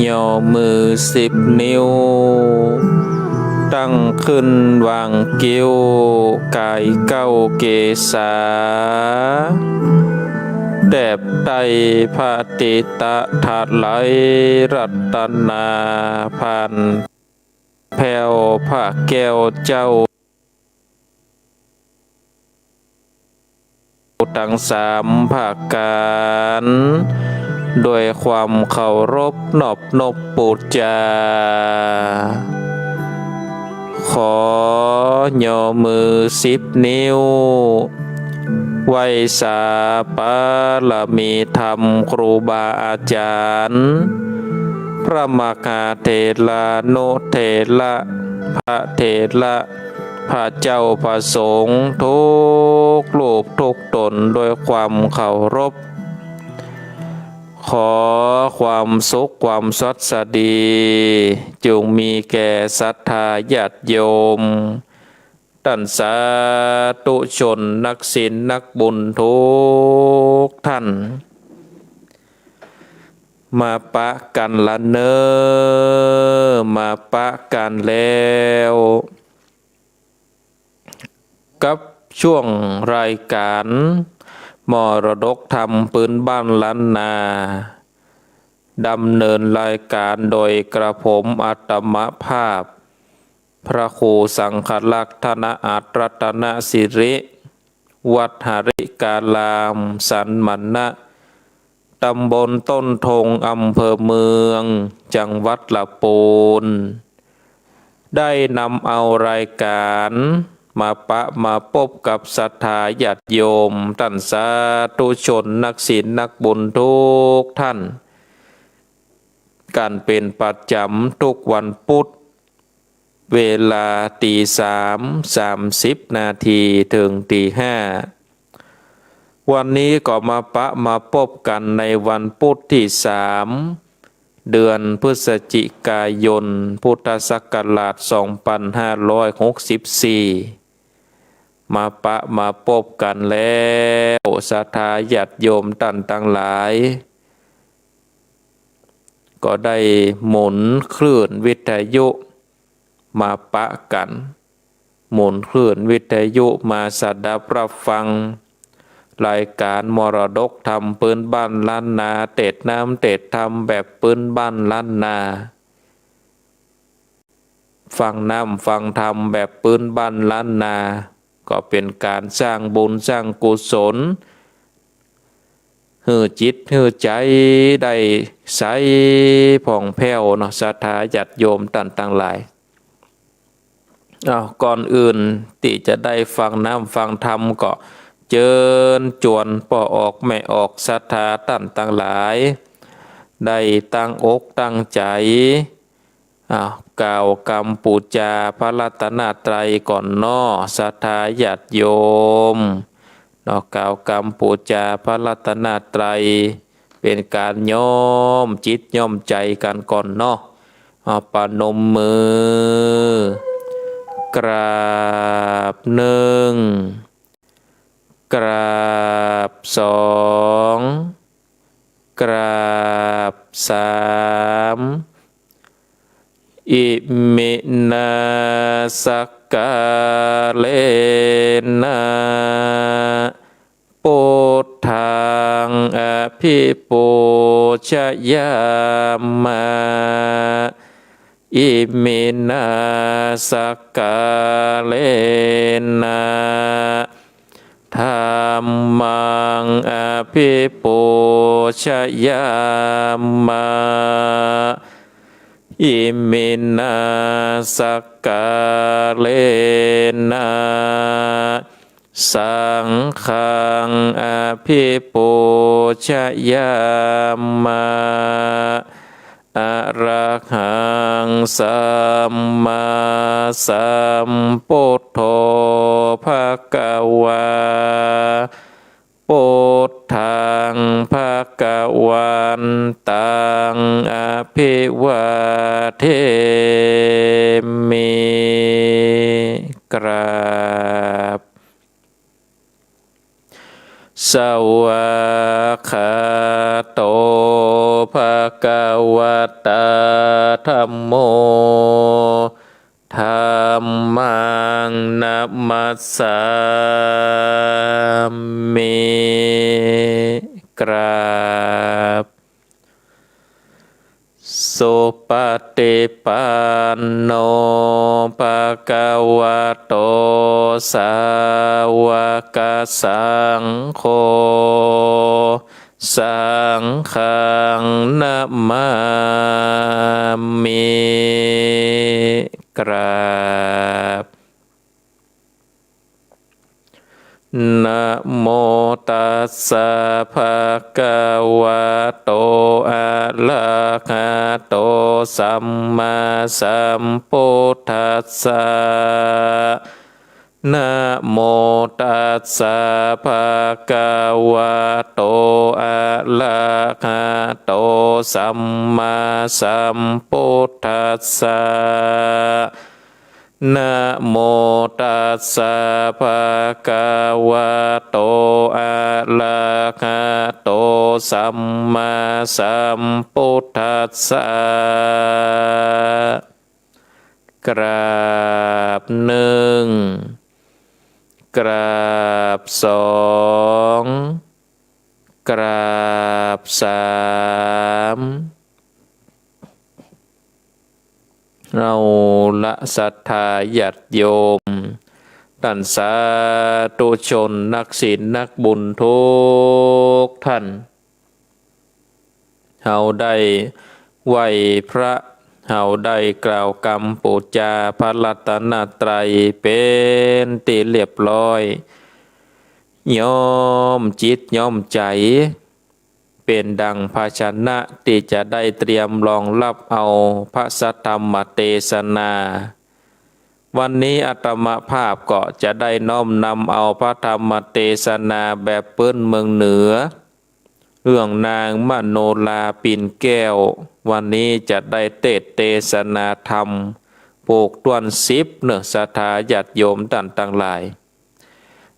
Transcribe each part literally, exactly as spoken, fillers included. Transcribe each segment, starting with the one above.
ยอมือสิบนิ้ว ตั้งขึ้นวางกิ้ว ก๋ายเก๊าเกศา แตบใต้พระเตตะถลายรัตนา ผ่านแผ้วพระแก้วเจ้า ตังสามประก๋าน โดยความเคารพนอบนบปู๋จา ขอยอมือสิบนิ้ว ไหว้สาบารมีธรรมครูบาอาจ๋ารย์ พระมหาเถรานุเถระ พระเถระ พระเจ้าพระสงฆ์ทุกรูปทุกต๋นโดยความเคารพ ขอความสุขความสวัสดี จงมีแก่ศรัทธาญาติโยม ต้านสาธุชนนักศีลนักบุญทุกท่าน มาปะกั๋นละเน่อ มาปะกั๋นแล้ว กับช่วงรายก๋านมรดกธรรมปื๊นบ้านล้านนา ดำเนินรายก๋านโดยกระผมอาตมาภาพ พระครูสังฆรักษ์ ธนอัตรรัตนสิริ วัดหริการาม สันมณะ ตำบลต้นธง อำเภอเมือง จังหวัดละปูน ได้นำเอารายก๋านมาปะมาปบกับศรัทธาญาติโยม ต้านสาธุชนนักศีลนักบุญทุกท่าน กั๋นเป๋นประจ๋ำทุกวันปุ๊ด เวลาตี๋สาม สามสิบนาที เถิงตี๋ห้า วันนี้ก็มาปะมาปบกั๋นในวันปุ๊ดตี้สาม เดือนพฤศจิกายน พุทธศักราชสองปันห้าร้อยหกสิบสี่ มาปะมาปบกั๋นแล้ว ศรัทธาญาติโยมต้านตังหลาย ก็ได้หมุนคลื่นวิทยุมาปะกั๋น หมุนคลื่นวิทยุมาสดับรับฟัง รายก๋านมรดกธรรมปื๊นบ้านล้านนา เตศน์น้ำเตศน์ธรรมแบบปื๊นบ้านล้านนา ฟังน้ำฟังธรรมแบบปื๊นบ้านล้านนา ก็เป๋นก๋านสร้างบุญสร้างกุศล หื้อจิตหื้อใจ๋ได้ใสผ่องแผ้วเนาะ ศรัทธาญาติโยมต้านตังหลาย อ้าว ก่อนอื่นตี้จะได้ฟังน้ำฟังธรรมก็เจิญจวนป้อออกแม่ออกศรัทธาต้านตังหลาย ได้ตั้งอกตั้งใจ๋ อ้าว กล่าวกำปู๋จาพระรัตนตรัยก่อนเนาะ ศรัทธาญาติโยมเนาะ กล่าวกำปู๋จาพระรัตนตรัย เป๋นก๋านย้อมจิตย้อมใจ๋กั๋นก่อนเนาะ อ้าว ประนมมือ กราบหนึ่ง กราบสอง กราบสาม อิมินา สักกาเลนะ ปุทธัง อภิปูชยามะ อิมินา สักกาเลนะ ธัมมัง อภิปูชยามะ อิมินา สักกาเลนะ สังฆัง อภิปูชยามะ อะระหัง สัมมาสัมพุทโธ ภะคะวา ปุทธัง ภะคะวันตัง อะภิวาเทมิ กราบ สวากขาโต ภะคะวะตา ธัมโม ธัมมัง นะมัสสามิ กราบ สุปะติปันโน ภะคะวะโต สาวะกะสังโฆ สังฆัง นะมามิ กราบ นะโมตัสสะ ภะคะวะโต อะระหะโต สัมมาสัมพุทธัสสะ นะโมตัสสะ ภะคะวะโต อะระหะโต สัมมาสัมพุทธัสสะ นะโมตัสสะ ภะคะวะโต อะระหะโต สัมมาสัมพุทธัสสะ กราบหนึ่ง กราบสอง กราบสาม เอาละ ศรัทธาญาติโยม ต้านสาธุชน นักศีลนักบุญทุกท่าน เฮาได้ไหว้พระ เฮาได้กล่าวกำปู๋จาพระรัตนตรัยเป๋นตี้เรียบร้อย ย้อมจิตย้อมใจ๋ เป๋นดั่งภาชนะตี้จะได้เตรียมรองรับเอาพระสัทธรรมเตสนา วันนี้อาตมาภาพก็จะได้น้อมนำเอาพระธรรมเตสนาแบบปื้นเมืองเหนือ เรื่องนางมโนราปิ่นแก้ว วันนี้จะได้เตสน์เตสนาธรรม ผูกต้วนสิบเนาะ ศรัทธาญาติโยมต้านตังหลาย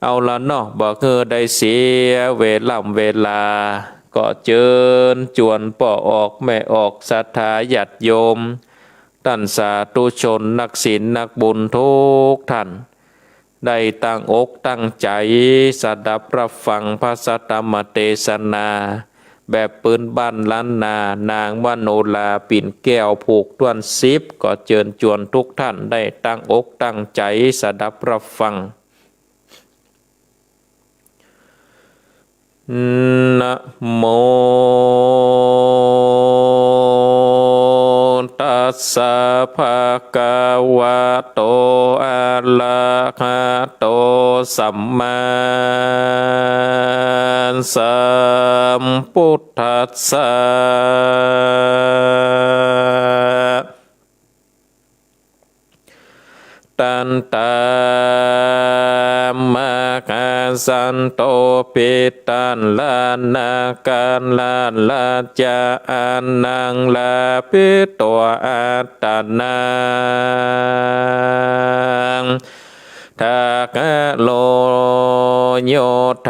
เอาละเนาะ บ่หื้อได้เสียเวล่ำเวลา ก็เจิญจวนป้อออกแม่ออก ศรัทธาญาติโยม ต้านสาธุชน นักศีลนักบุญทุกท่าน ได้ตั้งอกตั้งใจ๋สดับรับฟังพระสัทธรรมเตสนา แบบปื้นบ้านล้านนา นางมโนราปิ่นแก้ว ผูกต้วนสิบ ก็เจิญจวนทุกท่านได้ตั้งอกตั้งใจ๋สดับรับฟัง นะโมตัสสะ ภะคะวะโต อะระหะโต สัมมาสัมพุทธัสสะ ตันตะ มะหาสันโต ปิตัลลา นาคาราชจะ อานัง ลาภิตวา อัตตะนัง ทะคะโล โย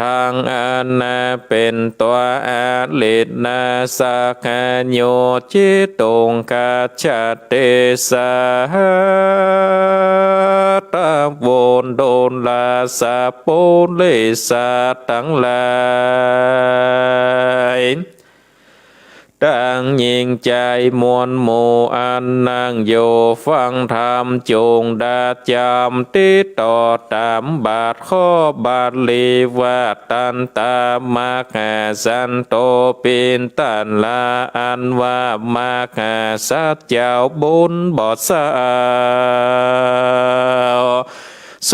ธัง อันเป๋นตั๋วอรินาสะ ขะโย จิตุง คัจฉะ เตสะ ตะโว ดูราสะ ปุริสะตังหลาย ตังญิงใจ๋มวลหมู่ อันนั่งอยู่ฟังธรรม จุ่งดาจ๋ำติดต่อต๋ามบาท ข้อบาลีว่า ตันตะ มะหาสันโต ปิตัลลา อันว่ามหาสัตว์เจ้าบุญบ่เศร้า โส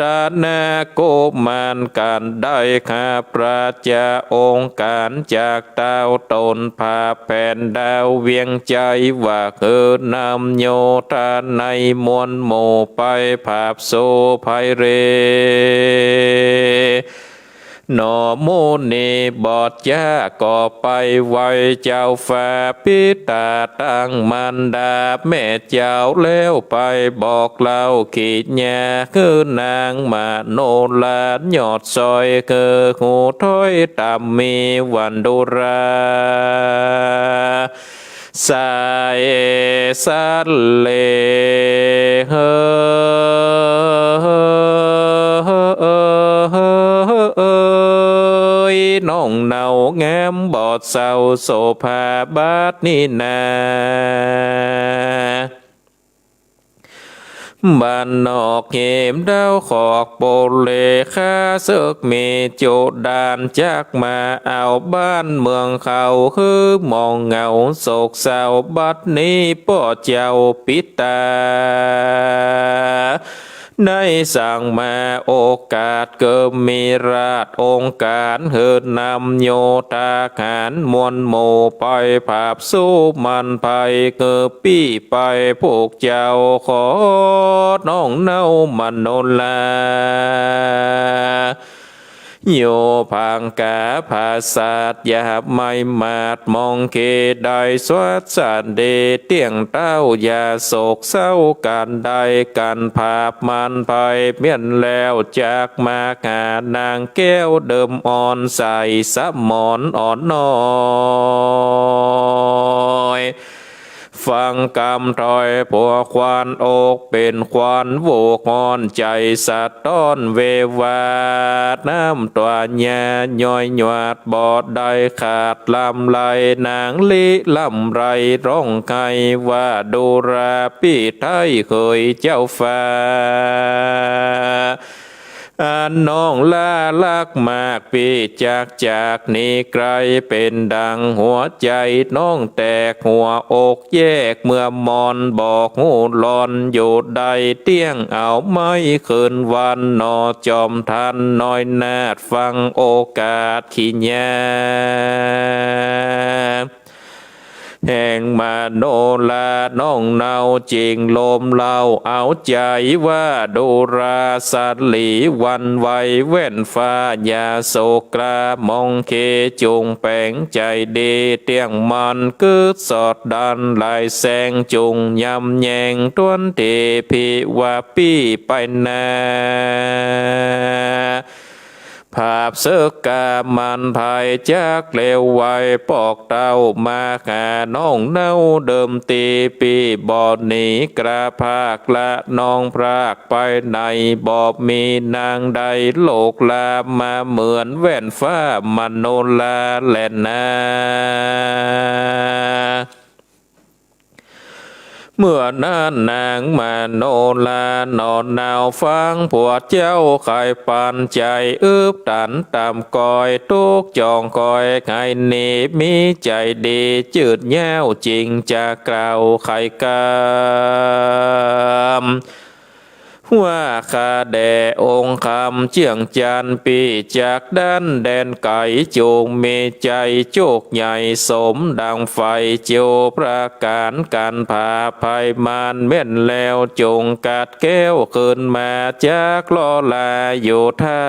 ตนะกุมาร กันได้ข้าพระเจ้าองค์การจากเต้าต๋น ผ้าแผ่นดาวเวียงใจ๋ ว่าหื้อนำโยธาในมวลหมู่ไปผาบสู่ไพเร เ หนอมุนีบอดจ๊าก็ไปไหว้เจ้าฟ้าปิดาตังมารดาแม่เจ้า แล้วไปบอกเล่ากิริยาหื้อนางมโนรายอดซอย คือฮู้ถ้อยตำหนิวันดุรา สายสันเล เฮ้ย น้องเนาแงมบ่เศร้าโสภาบัดนี้นา บ้านนอกเขมดาวขอกโปเล ข้าเสิกมีจุดาน จักมาเอาบ้านเมืองเขา หื้อหมองเหงาโศกเศร้า บัดนี้ป้อเจ้าปิดา ได้สั่งมาโอกาสเกิดมีราชองค์การ หื้อนำโยธาหารมวลหมู่ไปผาบสู้มันภัย คือปี้ไปพวกเจ้าขอน้องเนา มโนรา อยู่ผางกาผาสาท อย่าไม่มาดมองเขได้สวัสดีเตี้ยงเต้า อย่าโศกเศร้ากันได้กันผาบมันภัย เมี้ยนแล้วจักมาหานางแก้วเดิมอ่อนใสสมรอ่อนน้อย ฟังกำถ้อยผัวขวัญอกเป๋นขวัญโวกอ่อนใจ๋สะต้อนเววา น้ำต๋วญาย้อยหยาดบ่ได้ขาดลำไหล นางลิลำไรร้องไห้ว่า ดูราปี้ไท้เขยเจ้าฟ้า อันน้องลาฮักมากปี้จักจากหนีไก๋ เป๋นดังหัวใจ๋น้องแตกหัวอกแยก เมื่อมอนบอกฮู้หล่อนอยู่ได้เตี้ยง เอาไม้คืนวันหนอจอมทันน้อยนาฏ ฟังโอกาสกิริยา แห่งมโนราน้องเนา จิ่งโลมเล่าเอาใจ๋ว่า ดูราสะหลีหวั่นไหวแว่นฟ้า อย่าโศกกล้ามองเข จุ่งแป๋งใจ๋ดีเตี้ยงมัน กึ๊ดสอดดันหลายแสง จุ่งยำแยงตวนเตภิว่าปี้ไปนา ผาบเสิกกามันภัยจักเลวไว ปอกเต้ามาหาน้องเนาเดิมตี้ ปี้บ่หนีกล้าพรากละน้องพรากไปไหน บ่มีนางใดโลกลามาเหมือนแว่นฟ้ามโนราแลนา เมื่อนั้นนางมโนราหนอเนาฟังผัวเจ้าไขปันใจ๋ อึบตันต๋ามก้อยตุ๊กข์จ่องก้อย ไขหนีมีใจ๋ดีจืดยาว จิ่งจะกล่าวไขกำ ว่าข้าแด่องค์คำเจื้องจันทร์ ปี้จักดันแดนไก๋ จุ่งมีใจ๋จุกใหญ่สมดังใฝ่ เจ้าประก๋านกั๋นผาภัยมาร เมี้ยนแล้วจุ่งกัดแก้วคืนมา จักลอลาอยู่ถ้า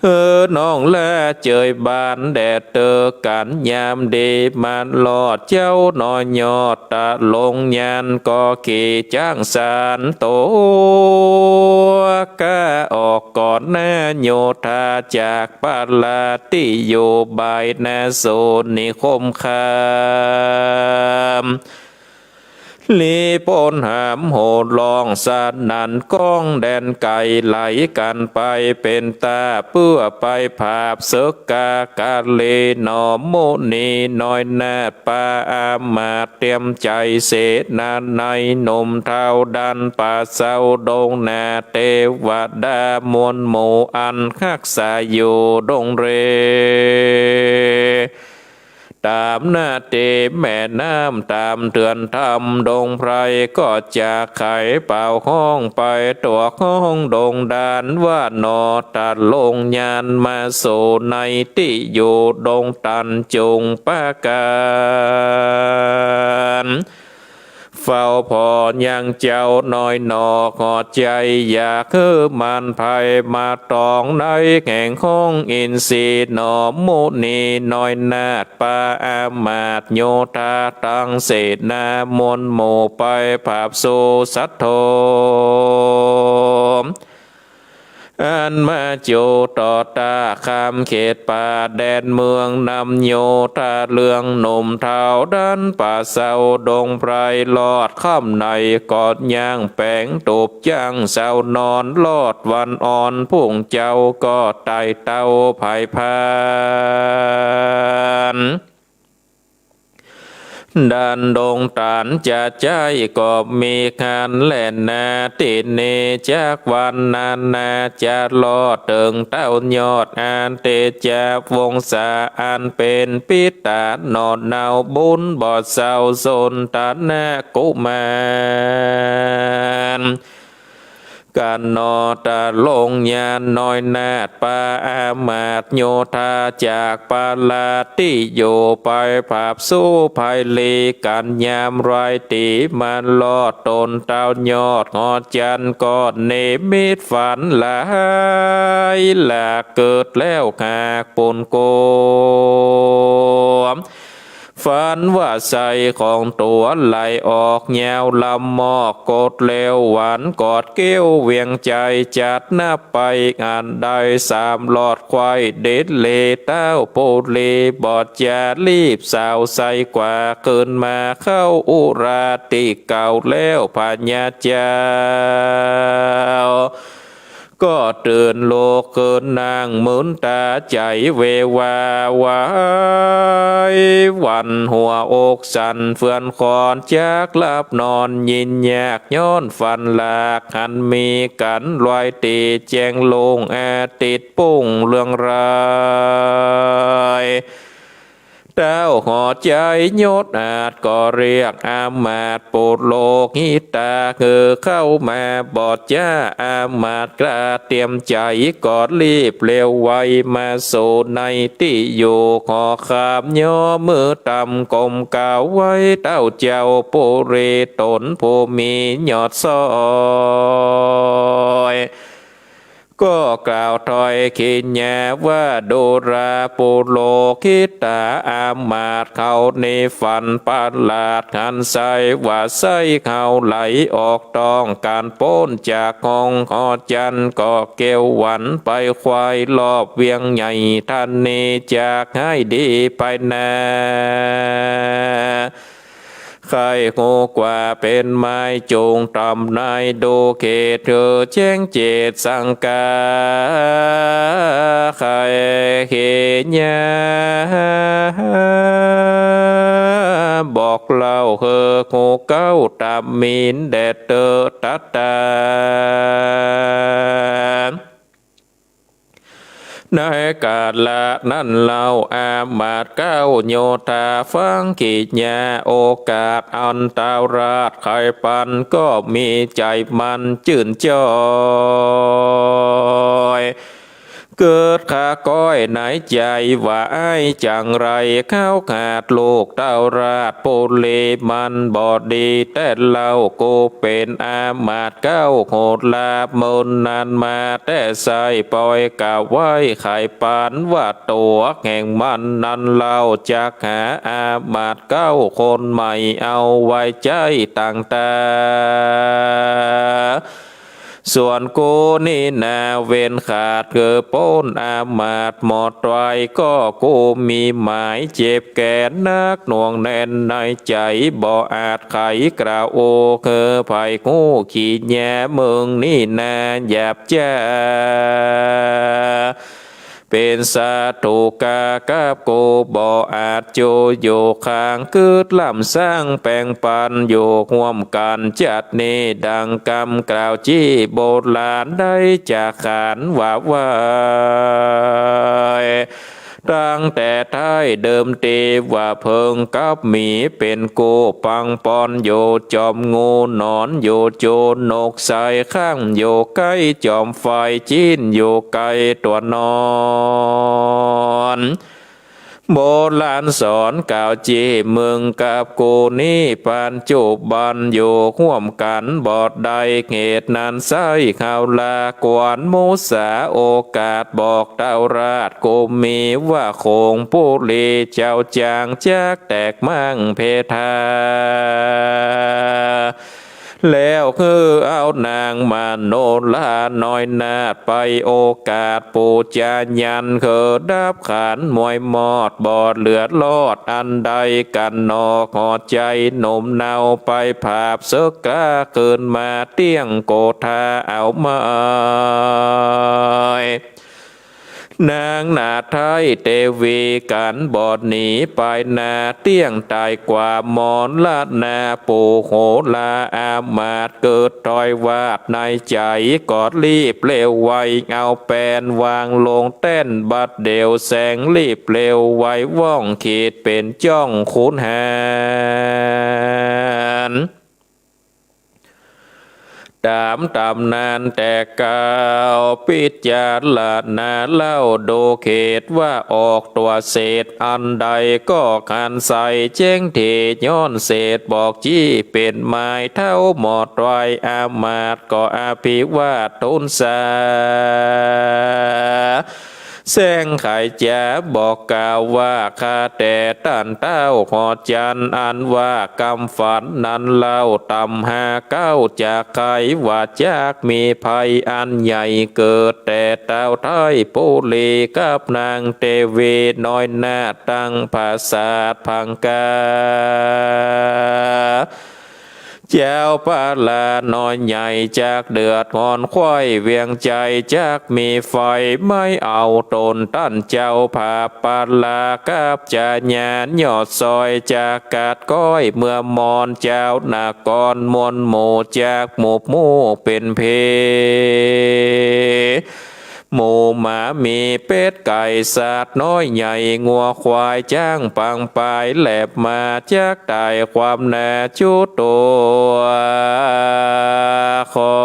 เออ น้องแลเจยบานแดดเตอกั๋นยามดี มารอดเจ้าน้อยยอดตะลงยาน ก็ขี่จ๊างสานโต ก้าออกก่อนหน้าโยธา จากปาลาตี้อยู่บ่ายนาโสนิคมคาม ลีปนหามโห่ร้องสนั่นก้องแดนไก๋ ไหลกั๋นไปเป๋นตา เปื้อไปผาบเสิกกากาเล หนอมุนีน้อยนาฏปาอามาตย์ เตรียมใจ๋เสนานัย หนุ่มเฒ่าดันป่าเซาดงนา เตวดามวลหมู่อันฮักษาอยู่ดงเร ต๋ามนาเตแม่น้ำต๋ามเถื่อนถ้ำดงไพร ก็จะไขเป่าฮ้องไปตวกฮ้องดงดาน ว่าหนอตะลงยานมาสู่ในตี้อยู่ดงตัน จุ่งประก๋าน เฝ้าผ่อยังเจ้าน้อยหนอ ขอใจ๋อยากหื้อมันไพมาตองในแห่งห้องอินทรีย์หนอ มุนีน้อยนาถปาอามาตย์โยธาตังเสนามนหมู่ไปผาบสู่สัตว์โท อันมาอยู่ต่อต้าข้ามเขตป่าแดนเมืองนำโยธาเรื่องหนุ่มเฒ่าดันป่าเศร้าดงไพรลอดค่ำในก็ยังแป๋งตูบยังเศร้านอนลอดวันอ่อนพุ้งเจ๊าก็ไต่เต้าไผพาน ดันดงต๋านจะใจ๊ก็มีคันแลนา ตี้นี้จักวันนานา จะลอดเถิงเต้ายอดอาติจจวงศา อันเป๋นปิตาหน่อเนาบุญบ่เศร้าสนตานะกุมาร กั๋นหนอ ตะลงยานน้อยนาถปาอามาตย์โยธาจากปาลาตี้อยู่ไปผาบสู่ไพลี กั๋นยามไรตี้มาลอดตนเต้ายอดหอจันทร์ก็นิมิตฝันหลายหลากเกิดแล้วหากปุ้นโก ฝันว่าไส้ของตั๋วไหลออกยาวลำมอกกดแล้วหวานกอดเกี้ยวเวียงใจ๋จัดนับไปอันได้สามลอดไขว้เด็ดเลเต้าปุรีบอดจารีบสาวไส้กว่าคืนมาเข้าอุราตี้เก่าแล้วพญาเจ้า ก็ตื่นลุกขึ้นนั่งมึนต๋าใจ๋เววาหวาย หวั่นหัวอกสั่นเฟือนคลอนจักหลับนอนยินยากย้อนฝันหลากหันมีกั๋นลอยตี้แจ้งโลงอาติตย์ปุ้งเรืองราย เต้าหอใจ๋ยศอาจก็เรียกอามาตย์ปุโรหิตา หื้อเข้ามาบอดจ้าอามาตย์กล้าเตรียมใจ๋ก็รีบเร็วไวมาสู่ในตี้อยู่ ขอขามย่อมือต่ำก้มกราบไหว้เต้าเจ้าปุรีต๋นผู้มียอดซ้อย ก็กล่าวถ้อยขีญาว่า ดูราปุโรหิตา อามาตย์เขานิฝันประหลาดหันไส้ว่าไส้เขาไหลออกต้องก๋านป๊นจากห้องหอจันทร์ก็เกี้ยวหวันไปไขว้รอบเวียงใหญ่ ท่านนี้จักหายดีไปนา ใค่ฮู้กว่าเป๋นไม้จุงต๋ำนายดูเขต หื้อแจ้งเจตสังกา ใค่ขีญา บอกเล่าหื้อฮู้เก๊าต๋ามมีนแดดเตอตัดตา ในกาละนั้นเล่าอามาตย์เก๊าโยธาฟังขีญา โอกาสอันเต้าราชใค่ปันก็มีใจ๋มันจื้นจ้อย เกิดคาก้อยในใจ๋ว่าอ้ายจังไร เข้าขาดลูกเต้าราชปุรีมันบ่ดีแต๊เล่า กูเป๋นอามาตย์เก๊าโหดลาบเมินนานมาแต๊ไส้ ปอยกะไหว้ใค่ปานว่าตั๋วแห่งมันนั้นเล่า จักหาอามาตย์เก๊าคนใหม่เอาไว้ใจ๊ต่างต๋า ส่วนกูนี้นาเว้นขาดหื้อป๊นอามาตย์หมดไว้ ก็กูมีหมายเจ็บแก๋นนักหน่วงแน่นในใจ๋ บ่อาจไขกล่าวโอหื้อใผฮู้ ขีญาเมิงนี้นาหยาบจ้า เป๋นศัตรู๋กากับกู บ่อาจจูอยู่ข้าง กึ๊ดล้ำสร้างแป่งปันอยู่ฮ่วมกั๋น จัดนี้ดังกำกล่าวจี้โบราณได้จากขานว่าไว้ ตั้งแต่ท้ายเดิมตี้ว่าเผิงกับหมีเป๋นกู้ปังปอนอยู่ จ๋อมงูนอนอยู่ จู๋นกใส่ข้างอยู่ใก้ จ๋อมไฟจิ๊นอยู่ใก้ตัวนอน โบราณสอนกล่าวจี้มึงกับกูนี้ ปัจจุบันอยู่ฮ่วมกั๋นบ่ได้ เหตุนั้นใส่เขาลาควรมุสาโอกาส บอกเต้าราชกุมมีว่า โขงปุรีเจ้าจ๋างจักแตกมั่งเพทา แล้วคือเอานางมโนราน้อยนาฏไป โอกาสปู่จายันคือดับขันมวยมอด บ่เหลือรอดอันใดกั๋นหนอ ขอใจ๋หนุ่มเนาไปผาบเสิกา คืนมาเตี้ยงโกธาเอาไม้ นางนาฏไทยเตวีกั๋นบ่หนีไปนา เตี้ยงต๋ายกว่าหมอละนา ปู่โหราอามาตย์เกิดถอยวาดในใจ๋ ก็รีบเร็วไวเอาแปนวางลงแต้นบัดเดี่ยว แสงรีบเร็วไวว่องขีดเป๋นจ้องขุนหาร ต๋ามต๋ำนานแต่เก่า ปิจารณาเล่าดูเหตุว่าออกตั๋วเศษอันใด ก็คันใสแจ้งเถย้อนเศษบอกจี้เป๋นหมาย เฒ่าหมอตวายอามาตย์ก็อภิวาททูลสา แสงไขจ๋าบอกกล่าวว่า ข้าแต่ต้านเต้าขอจันทร์ อันว่ากำฝันนั้นเล่าต่ำหาเก๊า จักใค่ว่าจักมีภัยอันใหญ่เกิด แต่เต้าไทยปุรีกับนางเตวีน้อยนาฏ ตั้งผาสาทพังกา เจ้าปาลาน้อยใหญ่จักเดือดฮ้อน ใคว่เวียงใจ๋จักมีไฟไหม้เอา ตนต้านเจ้าผาปาลากับจาญาณยอดซอย จักกัดก้อยเมือมอน เจ้านครมวลหมู่จักหมุบหมู่เป๋นเพ หมูหมาหมีเป็ดไก่สัตว์น้อยใหญ่งัวควายจ๊างปังปายแหลบมาจักต๋ายความนาจุตั๋ว ขอ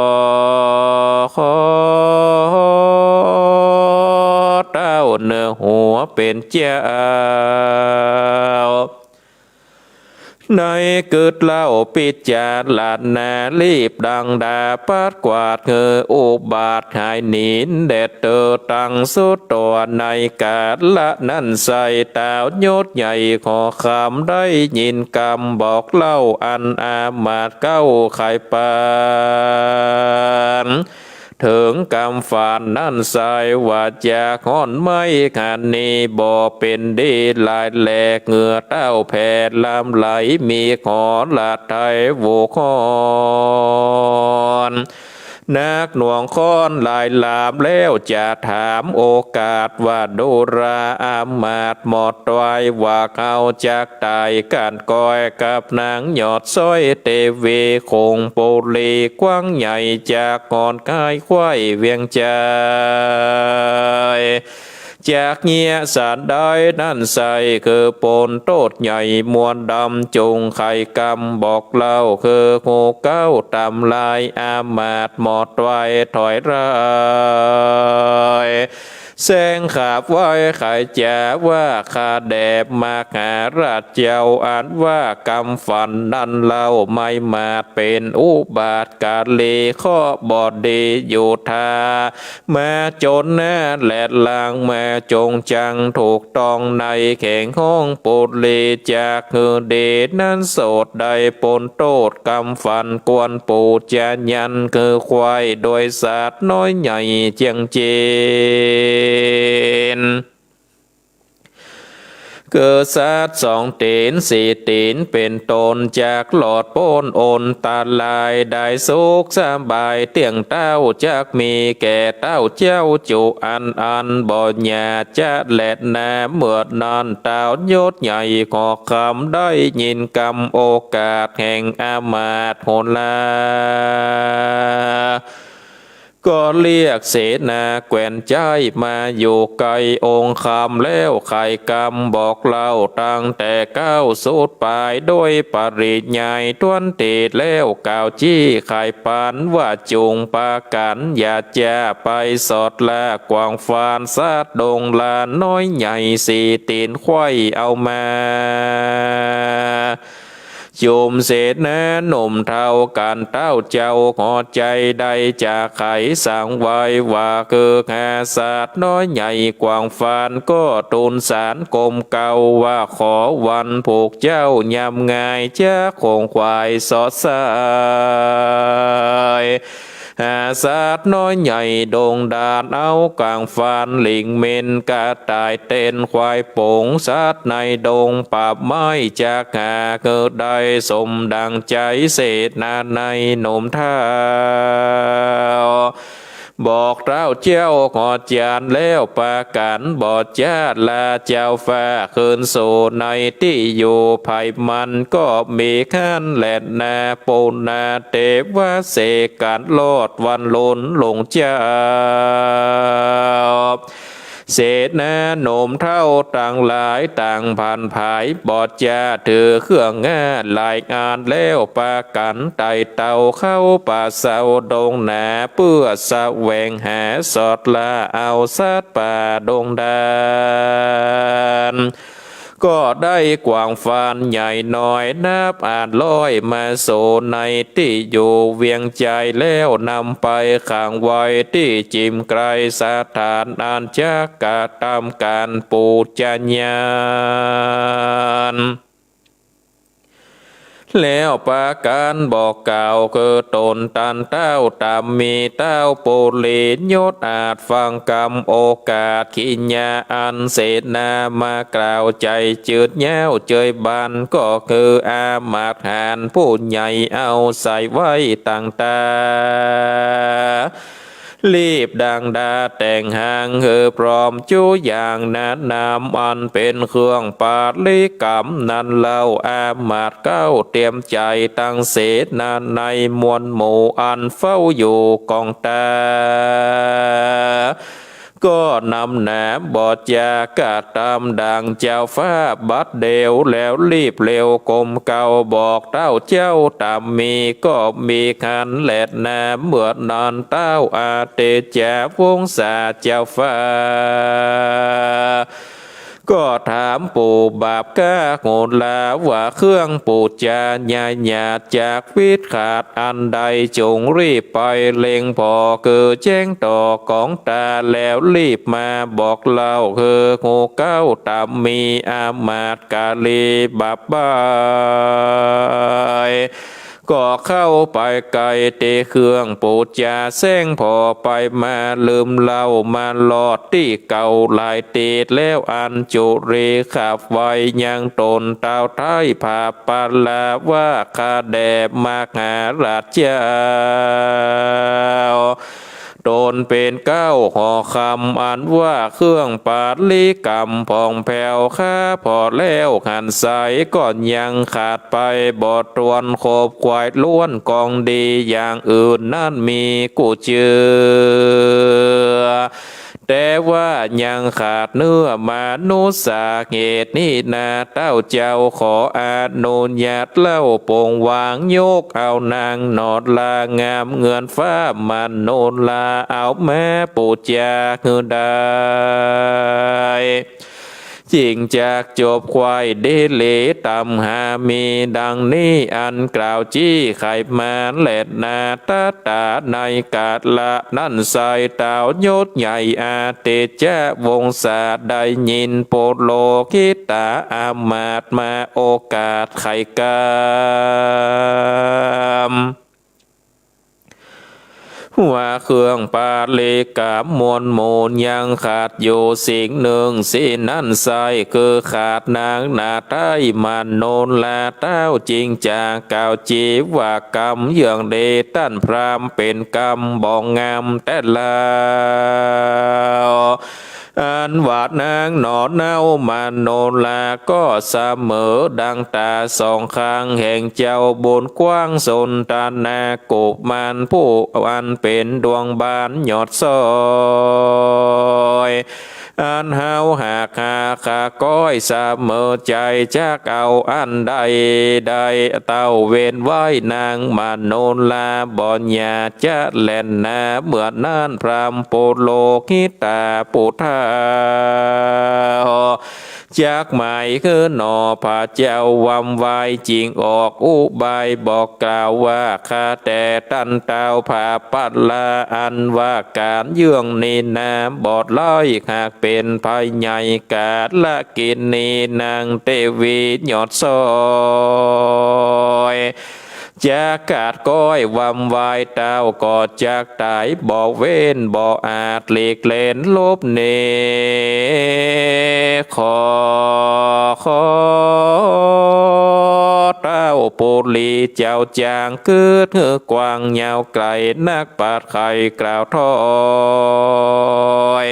ขอเต้าเนื้อหัวเป๋นเจ้า ในกึ๊ดเล่าปิจารณารีบดังดาปัดกวาดหื้ออุบาทหายหนีแดดเตอตังสุดตั๋ว ในก๋าละนั้นใส่ต้าวยศใหญ่ขอคำได้ยินกำบอกเล่าอันอามาตย์เก๊าไขปาน เถิงกำฝันนั้นใส่ว่าจักฮ้อนไหม้ขันนี้บ่เป๋นดีหลายแล เหงื่อเต้าแผ่ลำไหลมีขอละไทโวคอน นักหน่วงค้อนหลายหลามแล้วจะถามโอกาสว่า ดูราอามาตย์หมอตวายว่าเขาจักต๋ายก้านก้อยกับนางยอดซอยเตวี โขงปุรีกว้างใหญ่จักฮ้อนคายใคว่เวียงใจ๋ จักเยียะสันใดนั้นใส่คือปนโต้ษใหญ่มวลดำ จุ่งไขกำบอกเล่าคือฮูเก๊าต๋ำลายอามาตย์หมอตวายถอยร้าย แสงขาบไหว้ไขจ๋าว่า ข้าแด่มหาราชเจ้า อันว่ากำฝันนั้นเล่าไม่มาดเป๋นอุบาทกาลี เคราะห์บ่ดีอยู่ทา มาจนหน้าแลดลางมาจงจังถูกต้องในแขวงโขงปุรี จักหื้อดีนั้นโสดได้ปนโต้ษกำฝันกวนปู่จายันคือใคว่โดยสัตว์น้อยใหญ่เจียงเจน คือสัตว์สองตี๋นสี่ตี๋นเป๋นต้น จักหลอดป๊นอันตรายได้สุขสบายเตี้ยงเต้า จักมีแก่เต้าเจ้าจุอันอันบ่อย่าจะแลดนา เมื่อนั้นต้าวยศใหญ่ขอคำได้ยินกำโอกาสแห่งอามาตย์โหรา ก็เรียกเสนาแคว่นใจ๊มาอยู่ใก้องค์คำ แล้วไขกำบอกเล่าตั้งแต่ก้าวสุดป๋าย โดยปริยายถ้วนเทศ แล้วกล่าวจี้ไขปันว่า จุ่งปากั๋นอย่าจะไปสอดละกว้างฟานสัตว์ดงลาน้อยใหญ่สี่ตี๋นไขว่เอามา จุ่มเสนาหนุ่มเฒ่ากั๋น เต้าเจ้าหัวใจ๋ได้จะไขสั่งไว้ว่า คือหาสัตว์น้อยใหญ่กว้างฟาน ก็ทูลสารกรมเกล้าว่า ขอวันผูกเจ้ายามงาย จะขงขวายสอดสาย หาสัตว์น้อยใหญ่ดงดาน เอากว้างฟาน หลิงเม็น กระต่าย เต็น ควายป๋ง สัตว์ในดงป่าไม้ จักหาหื้อได้สมดั่งใจ๋ เสนาในหนุ่มเฒ่า บอกเต้าเจ้าขอจานแล้วปากั๋น บ่จะลาเจ้าฟ้าคืนสู่ในตี้อยู่ ไผมันก็มีหั้นแลนา ปูนาเตวะเสกั๋น รอดวันลุนหลงเจ้า เสนาหนุ่มเฒ่าตังหลายต่างผันผาย บ่จะถือเครื่องง่าหลายอัน แล้วปากั๋นไต่เต้าเข้าป่าเซาดงหนา เปื้อแสวงหาสอดล่าเอาสัตว์ป่าดงดาน ก็ได้กว้างฟานใหญ่น้อยนับอาจร้อย มาสู่ในตี้อยู่เวียงใจ๋ แล้วนำไปขังไว้ตี้จิมไกล สถานอันจักกระทำก๋านปู๋จาญาณ แล้วปากั๋นบอกกล่าวคือต๋นตันเต้าต๋ามี เต้าปุริยศอาจฟังกำ โอกาสขีญาอันเสนามากล่าวใจ๋จืดยาวเจยบรร ก็คืออามาตย์หาญผู้ใหญ่เอาใส่ไว้ต่างต๋า รีบดั่งดาแต่งหางหื้อพร้อมจุอย่าง นาดนำอันเป๋นเครื่องปริกรรมนั้นเล่า อามาตย์เกล้าเตรียมใจ๋ตังเสนาในมวลหมู่อันเฝ้าอยู่กองต๋า ก็นำหนาบ่จะกระทำดั่งเจ้าฟ้าบัดเดียว แล้วรีบเร็วกรมเกล้าบอกเต้าเจ้าต๋ามี ก็มีหั้นแลนา เมื่อนั้นเต้าอาทิจจวงศาเจ้าฟ้า ก็ถามปู่บาปก้าโหราว่า เครื่องปู๋จาญาญาติจักวิตขาดอันใด จุ่งรีบไปเล็งผ่อ คือแจ้งต่อกองต๋า แล้วรีบมาบอกเล่า คือหมู่เกล้าต๋ามี อามาตย์กาลีบาปบาย ก็เข้าไปไกลตี้เครื่องปู๋จาแสงผ่อไปมา ลืมเล่ามารอดตี้เก่าหลายตี้แล้ว อัญจุลีขับไวยังต๋นเต้าไท้ผาปาลาว่า ข้าแด่มหาราชเจ้า ต๋นเป๋นเกล้าหอคำ อันว่าเครื่องปริกรรมผ่องแผ้ว ข้าผ่อแล้วหันใส ก็ยังขาดไปบ่ถ้วน ครบถ้วนล้วนของดี อย่างอื่นนั้นมีกู้เจื้อ แต่ว่ายังขาดเนื้อมนุษย์ สาเหตุนี้นา เต้าเจ้าขออนุญาตเล่าโปร่งวาง ยกเอานางนอรางามเหมือนฟ้ามโนรา เอามาปู๋จาหื้อได้ จึงจักจบไขว่ดีหลี ต๋ามหามีดังนี้ อันกล่าวจี้ไขมาแลนา ตถาในกาละนั้นไส้ เต้ายศใหญ่อาทิจจวงศาได้ยิน ปุโรหิตาอามาตย์มาโอกาสไขกำ ว่าเครื่องปริกรรมมวลหมู่ยังขาดอยู่สิ่งหนึ่ง สิ่งนั้นไส้คือขาดนางนาไท้มโนรา เต้าจึงจักกล่าวจีวกรรมเยื่องดี ต้านพราหมณ์เป๋นกรรมบ่งามแต๊แล้ว อันว่านางหนอนเนามาโนราก็เสมอดังต๋าสองข้างแห่งเจ้าบุญกว้างสนทนากุมารผู้อันเป๋นดวงบานยอดซ้อย อันเฮาหากหาข้าก้อยเสมอใจ๋จักเอาอันใด ได้เต้าเว้นไว้นางมโนราบ่อย่าจะแล่นหนา เมื่อนั้นพราหมณ์ปุโรหิตาผู้เฒ่า จักหมายคือหนอ พระเจ้าหว่ำไหวจึงออกอุบายบอกกล่าวว่า ข้าแต่ต้านเต้าพระปัลลา อันว่าก๋านเยื่องนี้นาบ่ไร้ หากเป๋นภัยใหญ่กาลกิณีนางเตวียอดซ้อย จักขาดก้อยหว่ำไหวเต้าก็จักต๋าย บ่เว้นบ่อาจหลีกเล่นหลบหนี ขอ ขอเต้าปุรีเจ้าจางกึ๊ดหื้อกว้างยาวไก๋นักปราชญ์ใค่กล่าวถ้อย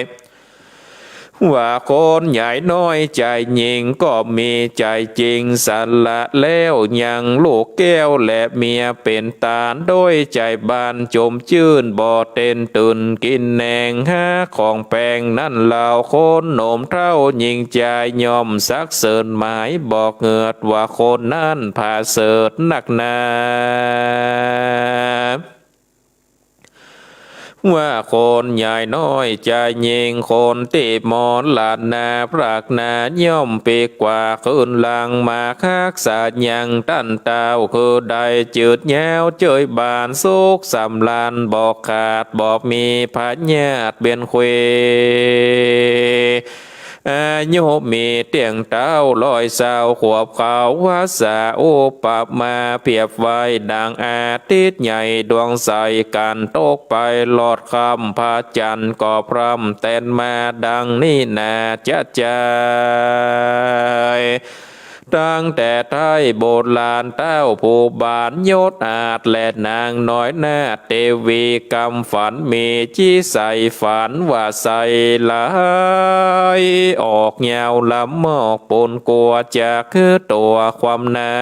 ว่าคนใหญ่น้อยใจ๋ยิ่งก็มีใจ๋จริง สละแล้วยังลูกแก้วและเมียเป๋นต้าน โดยใจ๋บานจมจื้น บ่เต้นตื่นกิ๋นแหนงหาของแปง นั้นเล่าคนหนุ่มเฒ่ายิ่งใจ๋ย่อมสักเสริญหมาย บอกเหือดว่าคนนั้นผาเสริฐนักหนา ว่าคนใหญ่น้อยใจ๋ยิ่ง คนตี้มรณาพรากหนา ย่อมปีกว่าคืนหลังมาฮักษายังต้านเต้า คือได้จืดยาวเจยบานสุขสำราญบ่ขาด บ่มีพยาธิเบียนเคว อายุมีเตี้ยงเต๊าร้อยซาวขวบ เขาวาสาอุปมาเปรียบไว้ดังอาทิตย์ใหญ่ดวงใส กั๋นตกไปลอดค่ำ พระจันทร์ก็พร่ำแตนมาดังนี้นาจะใจ๋ ตั้งแต่ไท้โบราณเต้าผู้บานยศอาจ และนางน้อยนาถเตวีกำฝันมีจิตใฝ่ฝันว่าใสหลาย ออกยาวลำมอกปูนกั๋วจากคือตั๋วความนา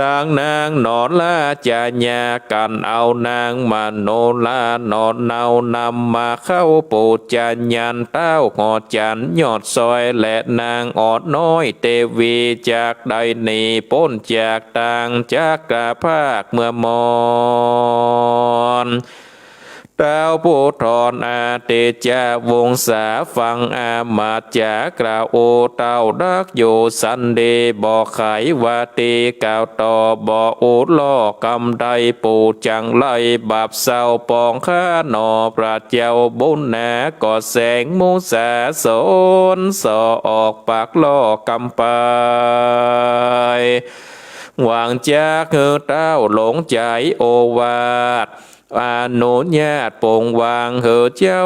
ตังนางหนอราจะยากั๋นเอานางมโนราหนอนเนานำมาเข้าปู๋จายันเต้าหอจั๋นยอดซ้อย และนางอ่อนน้อยเตวีจักได้หนีป๊นจากตางจักรพรรดิเมืองมร เต้าผู้ถอนอาติจจวงศาฟังอามาตย์จ๋ากล่าว โอเต้าดักอยู่สันดี บ่ไขว่าตี้กล่าวต่อ บ่อู้ล่อกำใด ปู่จั่งไล่บาปเศร้าปองข้าหนอ พระเจ้าบุญหนาก็แสงมุสาสน ส่อออกปากล่อกำไป หวังจักหื้อเต้าหลงใจ๋โอวาท อนุญาตปงวางหื้อเจ้า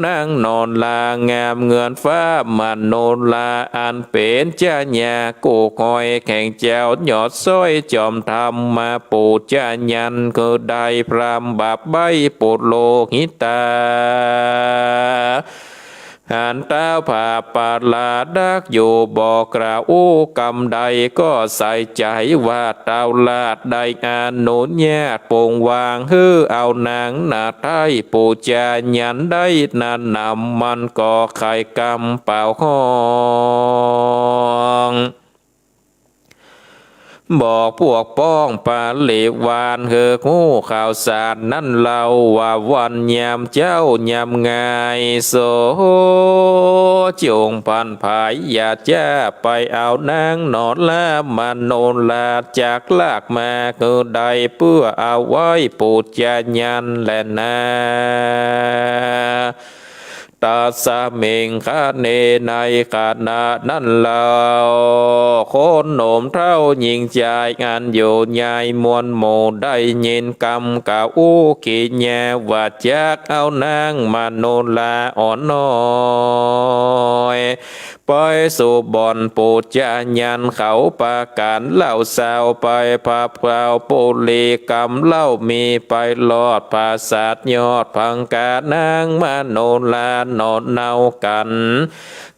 นางหนอนรางามเหมือนฟ้ามโนรา อันเป๋นจญากู้ห้อยแห่งเจ้ายอดซ้อย จอมธรรมปู่จายัน คือได้พร่ำบาปใบ้ปุโรหิตา หันเต้าผาปาลาดักอยู่บ่กล่าวอู้กำใด ก็ใส่ใจ๋ว่าเต้าราชได้อนุญาตปงวางหื้อเอานางนาไท้ปู่จายันได้นาหนำ มันก็ไขกำเป่าฮ้อง บอกพวกป้องปริวารหื้อฮู้ข่าวสารนั้นเล่าว่าวันยามเจ๊ายามงาย โสจงผันผายอย่าจ๊าไปเอานางหนอนรามโนราจักลากมาหื้อได้เปื้อเอาไว้ปู่จายันแลนา เ ตัสมิง ขะเณ ในขณะนั้นเล่า คนหนุ่มเฒ่าญิงจายอันอยู่ใยมวลหมู่ได้ยินกำกล่าวอู้กิริยาว่าจักเอานางมโนราอ่อนน้อย ไปสู่บ่อนปู๋จายันเขาประก๋านเล่าเศร้าไป ผับเผาปุรีกำเล่ามีไปรอดผาสาทยอดผงกา นางมโนราหนอนเนากั๋น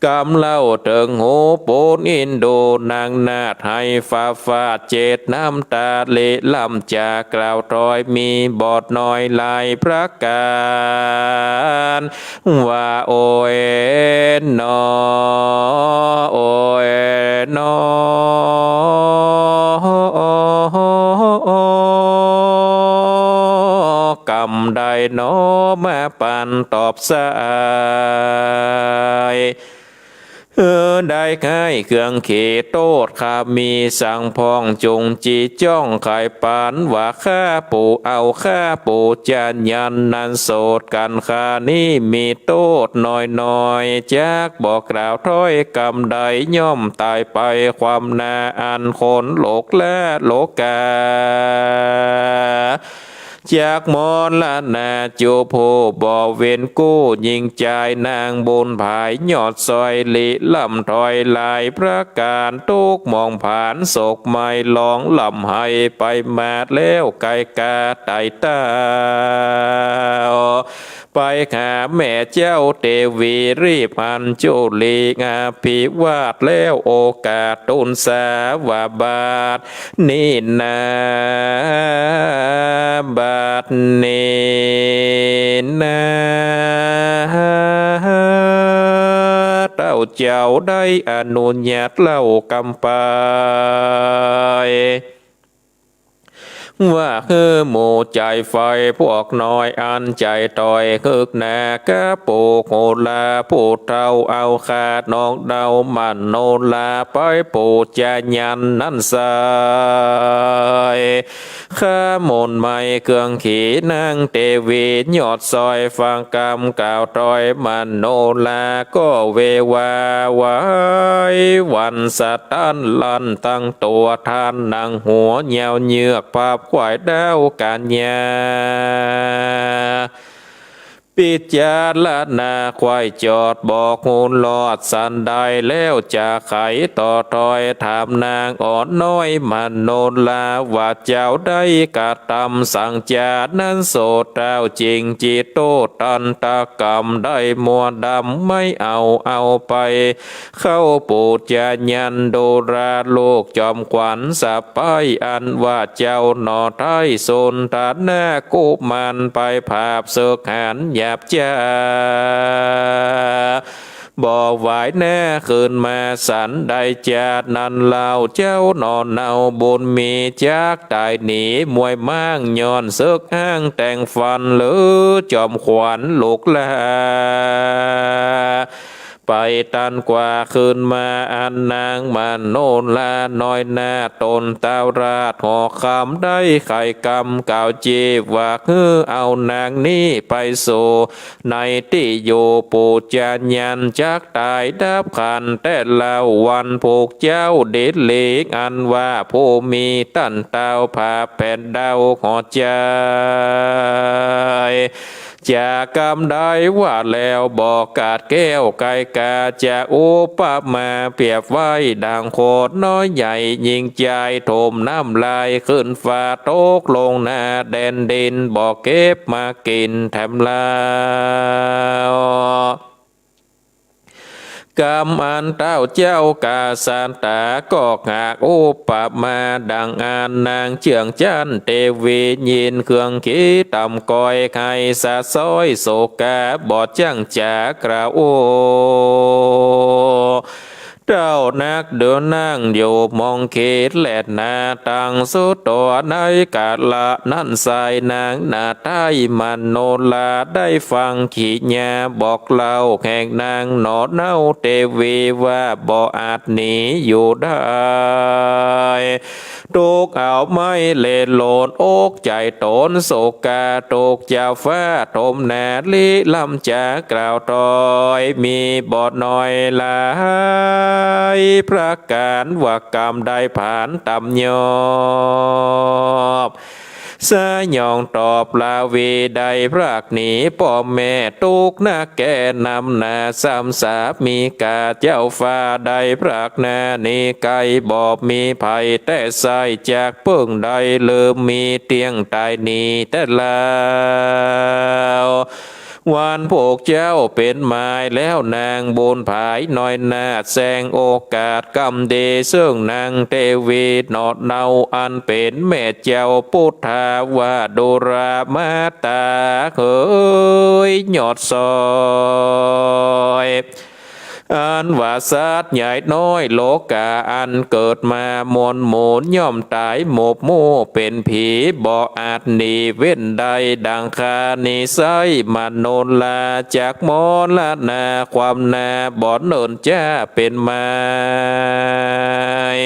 กำเล่าเถิงหูปูนอินดูนางนาฏไหฟ้าฟาดเจ็ดน้ำตาลิล่ำจากล่าวถอยมีบอดน้อยหลายประก๋าน ว่าโอยหนอ โอยหนอ กำใดหนอมาปันตอบสาย เออ ได้ใค่เคืองเขตโต้ษ ข้ามีสังพ่องจุ่งจีจ้องไขปานว่าข้าปู๋เอาข้าปู๋จายันนั้นโสดกั๋น ข้านี้มีโต้ษน้อยๆ จักบ่กล่าวถ้อยกำใด ย่อมต๋ายไปความหน้าอันคนโลกและโลกา จักมรณาจุผู้บ่เว้นกู้ ญิงจายนางบุญผายยอดซอยลิล่ำถอยหลายประก๋าน ตุ๊กข์หมองผานโศกไหม้ร้องร่ำไห้ไปมาแล้วไกลกาไต่เต้า ไปหาแม่เจ้าเตวีรีบอัญจุลีอาภิวาทแล้วโอกาสตูนสาว่าบาดนี้นา บาดนี้นา เต้าเจ้าได้อนุญาตเล่ากำไป ว่าหื้อหมู่ใจ๋ไฟพวกน้อยอันใจ๋ต่อยฮึกหนากะปู๋โหราผู้เฒ่าเอาข้าน้องเดามโนราไปปู๋จายันนั้นไซร้ ข้ามนต์ไหม้เครื่องขีนางเตวียอดซอยฟังกำกล่าวถ้อยมโนราก็เววาไหว้หวั่นสะตันลั่นตังตั๋ว ต้านหนังหัวยาวเหยือกพับขวายดาวกัญญา ปิจารณาใคว่จอดบอกฮู้รอดสันใด แล้วจะไขต่อถ้อยถามนางอ่อนน้อยมโนราว่า เจ้าได้กระตำสังจานั้นโสดเต้า จิ่งจิโต้ษตันตกรรมได้มัวดำ ไม่เอาเอาไป เข้าปู๋จายันดูราลูกจอมขวัญสะใภ้ อันว่าเจ้าหน่อไท้สนทนากุมารไปผาบเสิกหารหยาบจ้า บ่หวายหน้าคืนมาสันใดจาดนั้นเล่า เจ้าหน่อเนาบุญมีจักต๋ายหนีมวยม้าง ย้อนเสิกห้างแต่งฟันหรือจอมขวัญลูกหลา ไปตันกว่าคืนมาอันนางมโนราน้อยนาต๋นเต้าราชหอคำได้ไขกำกล่าวจีบว่า หื้อเอานางนี้ไปสู่ในตี้อยู่ปู๋จายันจักต๋ายดับขันแต๊เล่า วันผูกเจ้าเด็ดหลีก อันว่าผู้มีต้านเต้าผาแผ่นดาวหัวใจ๋ จากกำได้ว่าแล้วบ่ขาดแคล้วไกลกา จะอุปมาเปรียบไว้ดั่งโขดน้อยใหญ่ ญิงจายถมน้ำลายขึ้นฟ้าตกลงหน้าแดนดิน บ่เก็บมากิ๋นแถมแล้ว กำอันเต้าเจ้ากษัตริย์ต๋าก็หากอุปมาดั่งอั้น นางเจื้องจั๊นเตวียินเครื่องขีต่ำก้อย ไข้สะซ้อยโศกาบ่จั่งจากล่าวโอ้ เต้านักเดินนั่งอยู่มองขีดแลนาตังสุดตั๋วในกาละนั้นไซร้ นางนาฏไท้มโนราได้ฟังกิริยาบอกเล่าแห่งนางหน่อเนาเตวีว่าบ่อาจหนีอยู่ได้ ตุ๊กข์เอาไม้เล็ดหล่นอกใจ๋ตน โศกาตุ๊กข์เจ้าฟ้าถมหน้าลี้ลั้นจ๋ากล่าวถ้อย มีบ่น้อยหลายประก๋าน ว่ากำได้ผานต่ำยอบ สยองตอบลาวีได้พรากหนีป้อแม่ ตุ๊กข์นักแก่นำหน้า ซ้ำสามีกาเจ้าฟ้าได้พรากหน้าหนีไกล บ่มีภัยแต่ใส จักเปิ้งได้เลิมมี เตี้ยงต๋ายหนีแต่ลาว วันพวกเจ้าเป๋นหมายแล้ว นางบุญผายน้อยนาถ แสงโอกาสกำดี เซิ่งนางเตวีหนอดเนา อันเป๋นแม่เจ้าปุทธาวาดุรามาตา เหยยอดซอย อันว่าสัตว์ใหญ่น้อยโลกา อันเกิดมามวลหมู่น ย่อมต๋ายหมบหมู่เป๋นผี บ่อาจหนีเว้นได้ ดังคานิไสยมโนรา จักมรณาความนา บ่เนิ่นจ๊าเป๋นหมาย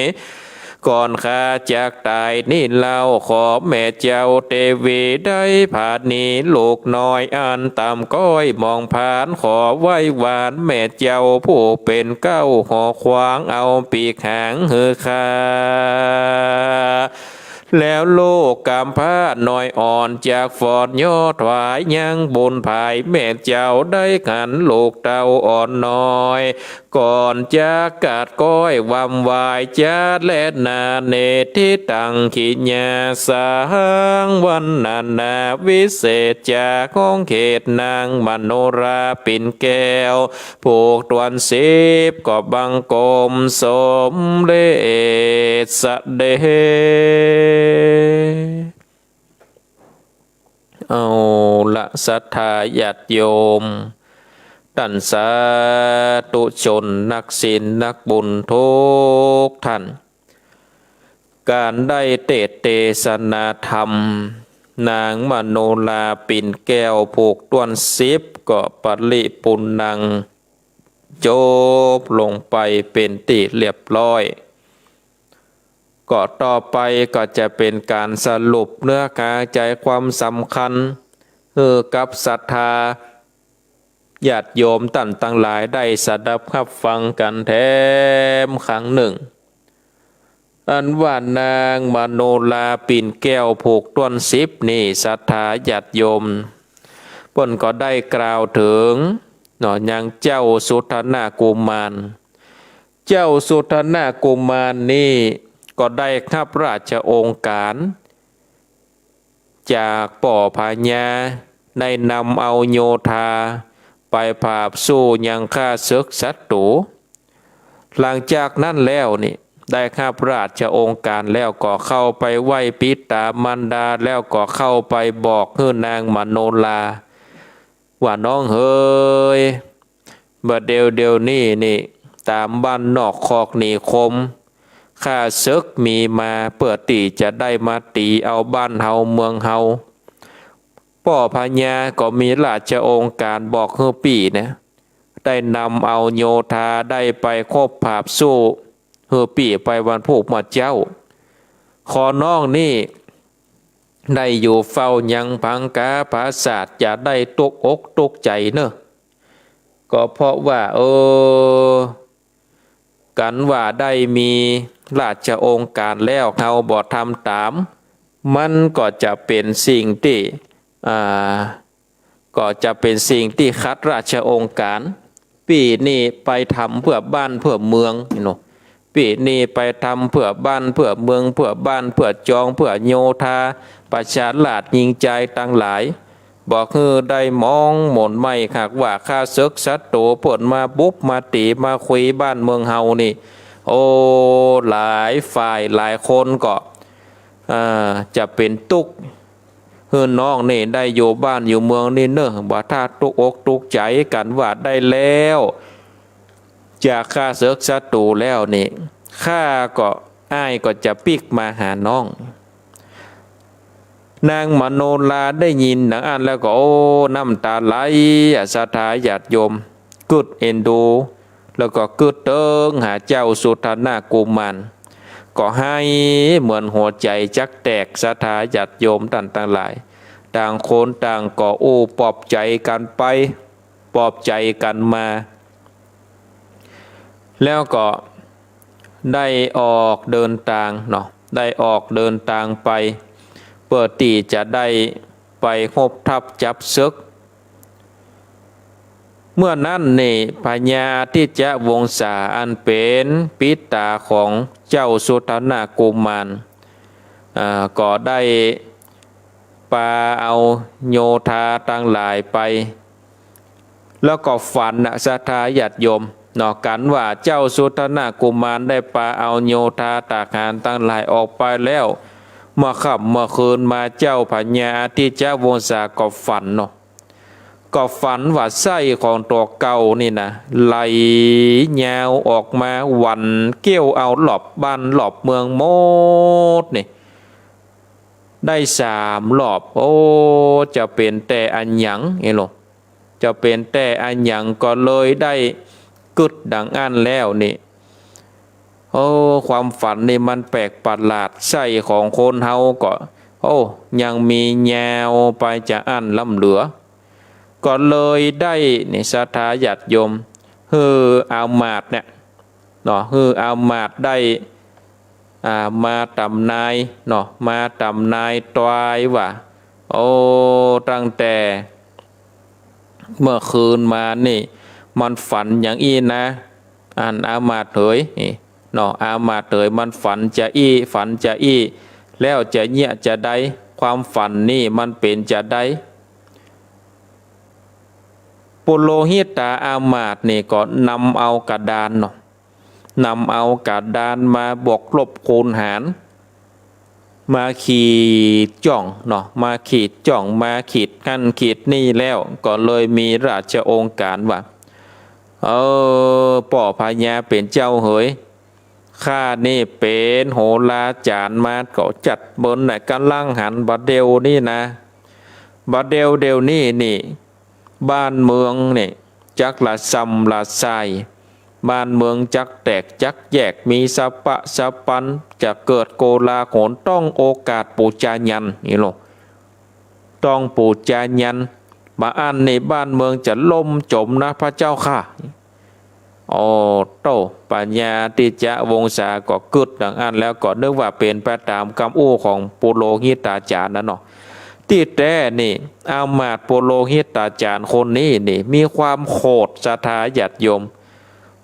ก่อนข้าจักต๋ายนี้เล่า ขอแม่เจ้าเตวีได้ผาหนี ลูกน้อยอันต่ำก้อยหมองพาน ขอไหว้วานแม่เจ้าผู้เป๋นเก๊า หอขวางเอาปีกหางหื้อข้า แล้วลูกกำพร้าน้อยอ่อน จักฟ้อนย่อถวาย ยังบุญผายแม่เจ้า ได้หันลูกเต้าอ่อนน้อย ก่อนจักกราบก้อยวำไหว้ จ๊าดแลนาเนตร ตี้ตั้งกิริยาสังวรรณนา วิเศษจากของเขตนางมโนราปิ่นแก้ว ผูกถ้วนสิบ ก็บังคมสมเร็จเสด็จ เอาละศรัทธาญาติโยม ต้านสาธุชนนักศีลนักบุญกู้ต้าน ก๋านได้เตสน์เตสนาธรรม นางมโนราปิ่นแก้วผูกถ้วนสิบ ก็ปริปูรณัง จบลงไปเป๋นตี้เรียบร้อย ก็ต่อไปก็จะเป๋นก๋านสรุปเนื้อหาใจ๋ความสำคัญ หื้อกับศรัทธาญาติโยมต้านตังหลายได้สดับฮับฟังกั๋นแถมครั้งนึ่ง อันว่านางมโนราปิ่นแก้วผูกถ้วนสิบนี้ ศรัทธาญาติโยม เปิ้นก็ได้กล่าวเถิงเนาะ ยังเจ้าสุทัณณกุมาร เจ้าสุทัณณกุมารนี้ก็ได้ฮับราชองค์ก๋าน จากป้อพญา ได้นำเอาโยธาไปผาบสู้ยังข้าศึกศัตรู หลังจากนั้นแล้วนี่ ได้ฮับราชองค์ก๋านแล้วก็เข้าไปไหว้ปิต๋ามารดา แล้วก็เข้าไปบอกหื้อนางมโนรา ว่าน้องเหย บ่าเดี่ยวเดี่ยวนี้นี่ ต๋ามบ้านนอกคอกนิคม ข้าศึกมีมาเปื้อตี้จะได้มาตี๋เอาบ้านเฮาเมืองเฮา ป้อพญาก็มีราชองค์ก๋านบอกหื้อปี้นะ ได้นำเอาโยธาได้ไปคบผาบสู้ หื้อปี้ไปวันพูกเมื่อเจ๊า ขอน้องนี่ ได้อยู่เฝ้ายังผงกาปราสาท อย่าได้ตุ๊กอกตุ๊กใจ๋เน่อ ก็เพราะว่า เออ กั๋นว่าได้มีราชองค์ก๋านแล้ว เฮาบ่ทำต๋าม มันก็จะเป๋นสิ่งตี้ อ่า ก็จะเป๋นสิ่งตี้ขัดราชองค์ก๋าน ปี้นี่ไปทำเปื้อบ้านเปื้อเมืองเนาะ ปี้นี่ไปทำเปื้อบ้านเปื้อเมือง เปื้อบ้านเปื้อจอง เปื้อโยธา ประชาราษฎร์ญิงจายตังหลาย บ่หื้อได้มองหม่นไหม้ หากว่าข้าศึกศัตรูเปิ้นมาบุกมาตี๋มาคุยบ้านเมืองเฮานี่ โอ้ หลายฝ่ายหลายคนก็ อ่า จะเป๋นตุ๊กข์ หื้อน้องนี่ได้อยู่บ้านอยู่เมืองนี่เน่อ บ่าถ้าตุ๊กอกตุ๊กใจ๋ กั๋นว่าได้แล้ว จากข้าศึกศัตรูแล้วนี่ ข้าก็ อ้ายก็จะปิ๊กมาหาน้อง นางมโนราได้ยินดังอั้นแล้วก็ โอ้ น้ำต๋าไหลอะ ศรัทธาญาติโยม กึ๊ดเอ็นดู แล้วก็กึ๊ดเติงหาเจ้าสุทัณณกุมาร ก็ไห้เหมือนหัวใจ๋จักแตก ศรัทธาญาติโยมต้านตังหลาย ต่างคนต่างก็อู้ปลอบใจ๋กั๋นไป ปลอบใจ๋กั๋นมา แล้วก็ได้ออกเดินตางเนาะ ได้ออกเดินตางไป เปื้อตี้จะได้ไปฮบทัพจับศึก เมื่อนั้นนี่พญาอาทิจจวงศาอันเป๋นปิตาของเจ้าสุทันนกุมาร เอ่อ ก็ได้ปาเอาโยธาตังหลายไป แล้วก็ฝันนะ ศรัทธาญาติโยมเนาะ กั๋นว่าเจ้าสุทันนกุมารได้ปาเอาโยธาทหารตังหลายออกไปแล้ว เมื่อค่ำเมื่อคืนมาเจ้าพญาอาทิจจวงศาก็ฝันเนาะ ก็ฝันว่าไส้ของตั๋วเก่านี่นะ ไหลยาวออกมาหวันเกี้ยวเอารอบบ้านรอบเมืองหมดนี่ ได้สามรอบ โอ้ จะเป๋นแต๊อันหยัง เอ้โล จะเป๋นแต๊อันหยัง ก็เลยได้กึ๊ดดังอั้นแล้วนี่ โอ้ ความฝันนี่มันแปลกประหลาด ไส้ของคนเฮาก็ โอ้ ยังมียาวไปจาอั้นล้ำเหลือ ก็เลยได้นี่ ศรัทธาญาติโยม หื้ออามาตย์เนี่ยเนาะ หื้ออามาตย์ได้ อ่า มาต๋ามนายเนาะ มาต๋ามนายตวายว่า โอ้ ตั้งแต่เมื่อคืนมานี่ มันฝันอย่างอี้นะ อันอามาตย์เหย นี่เนาะ อามาตย์เหย มันฝันจาอี้ ฝันจาอี้ แล้วจาเยียะจาใด ความฝันนี่มันเป๋นจาใด ปุโรหิตาอามาตย์นี่ก็นำเอากระดานเนาะ นำเอากระดานมาบวกลบคูณหาร มาขีดจ้องเนาะ มาขีดจ้อง มาขีดหั้นขีดนี่แล้ว ก็เลยมีราชโองการว่า เออ ป้อพญาเป๋นเจ้าเหย ข้านี่เป๋นโหราจ๋ารย์มาก็จัดเปิ้นน่ะ ก๋ำลังหันบ่าเดี่ยวนี่นะ บ่าเดี่ยวเดี่ยวนี้นี่ บ้านเมืองนี่จักละส่ำละซาย บ้านเมืองจักแตกจักแยก มีสะปะสะปัน จะเกิดโกลาหล ต้องโอกาสปู๋จายันนี่โล ต้องปู๋จายัน บ่าอั้นนี่บ้านเมืองจะล่มจมนะพระเจ้าข้า โอ้โต้ พญาอาทิจจวงศาก็กึ๊ดดังอั้นแล้วก็นึกว่าเป๋นไปต๋ามกำอู้ของปุโรหิตาจ๋ารย์นั้นเนาะ ตี้แต๊นี่ อามาตย์ปุโรหิตาจ๋ารย์คนนี้นี่ มีความโขด ศรัทธาญาติโยม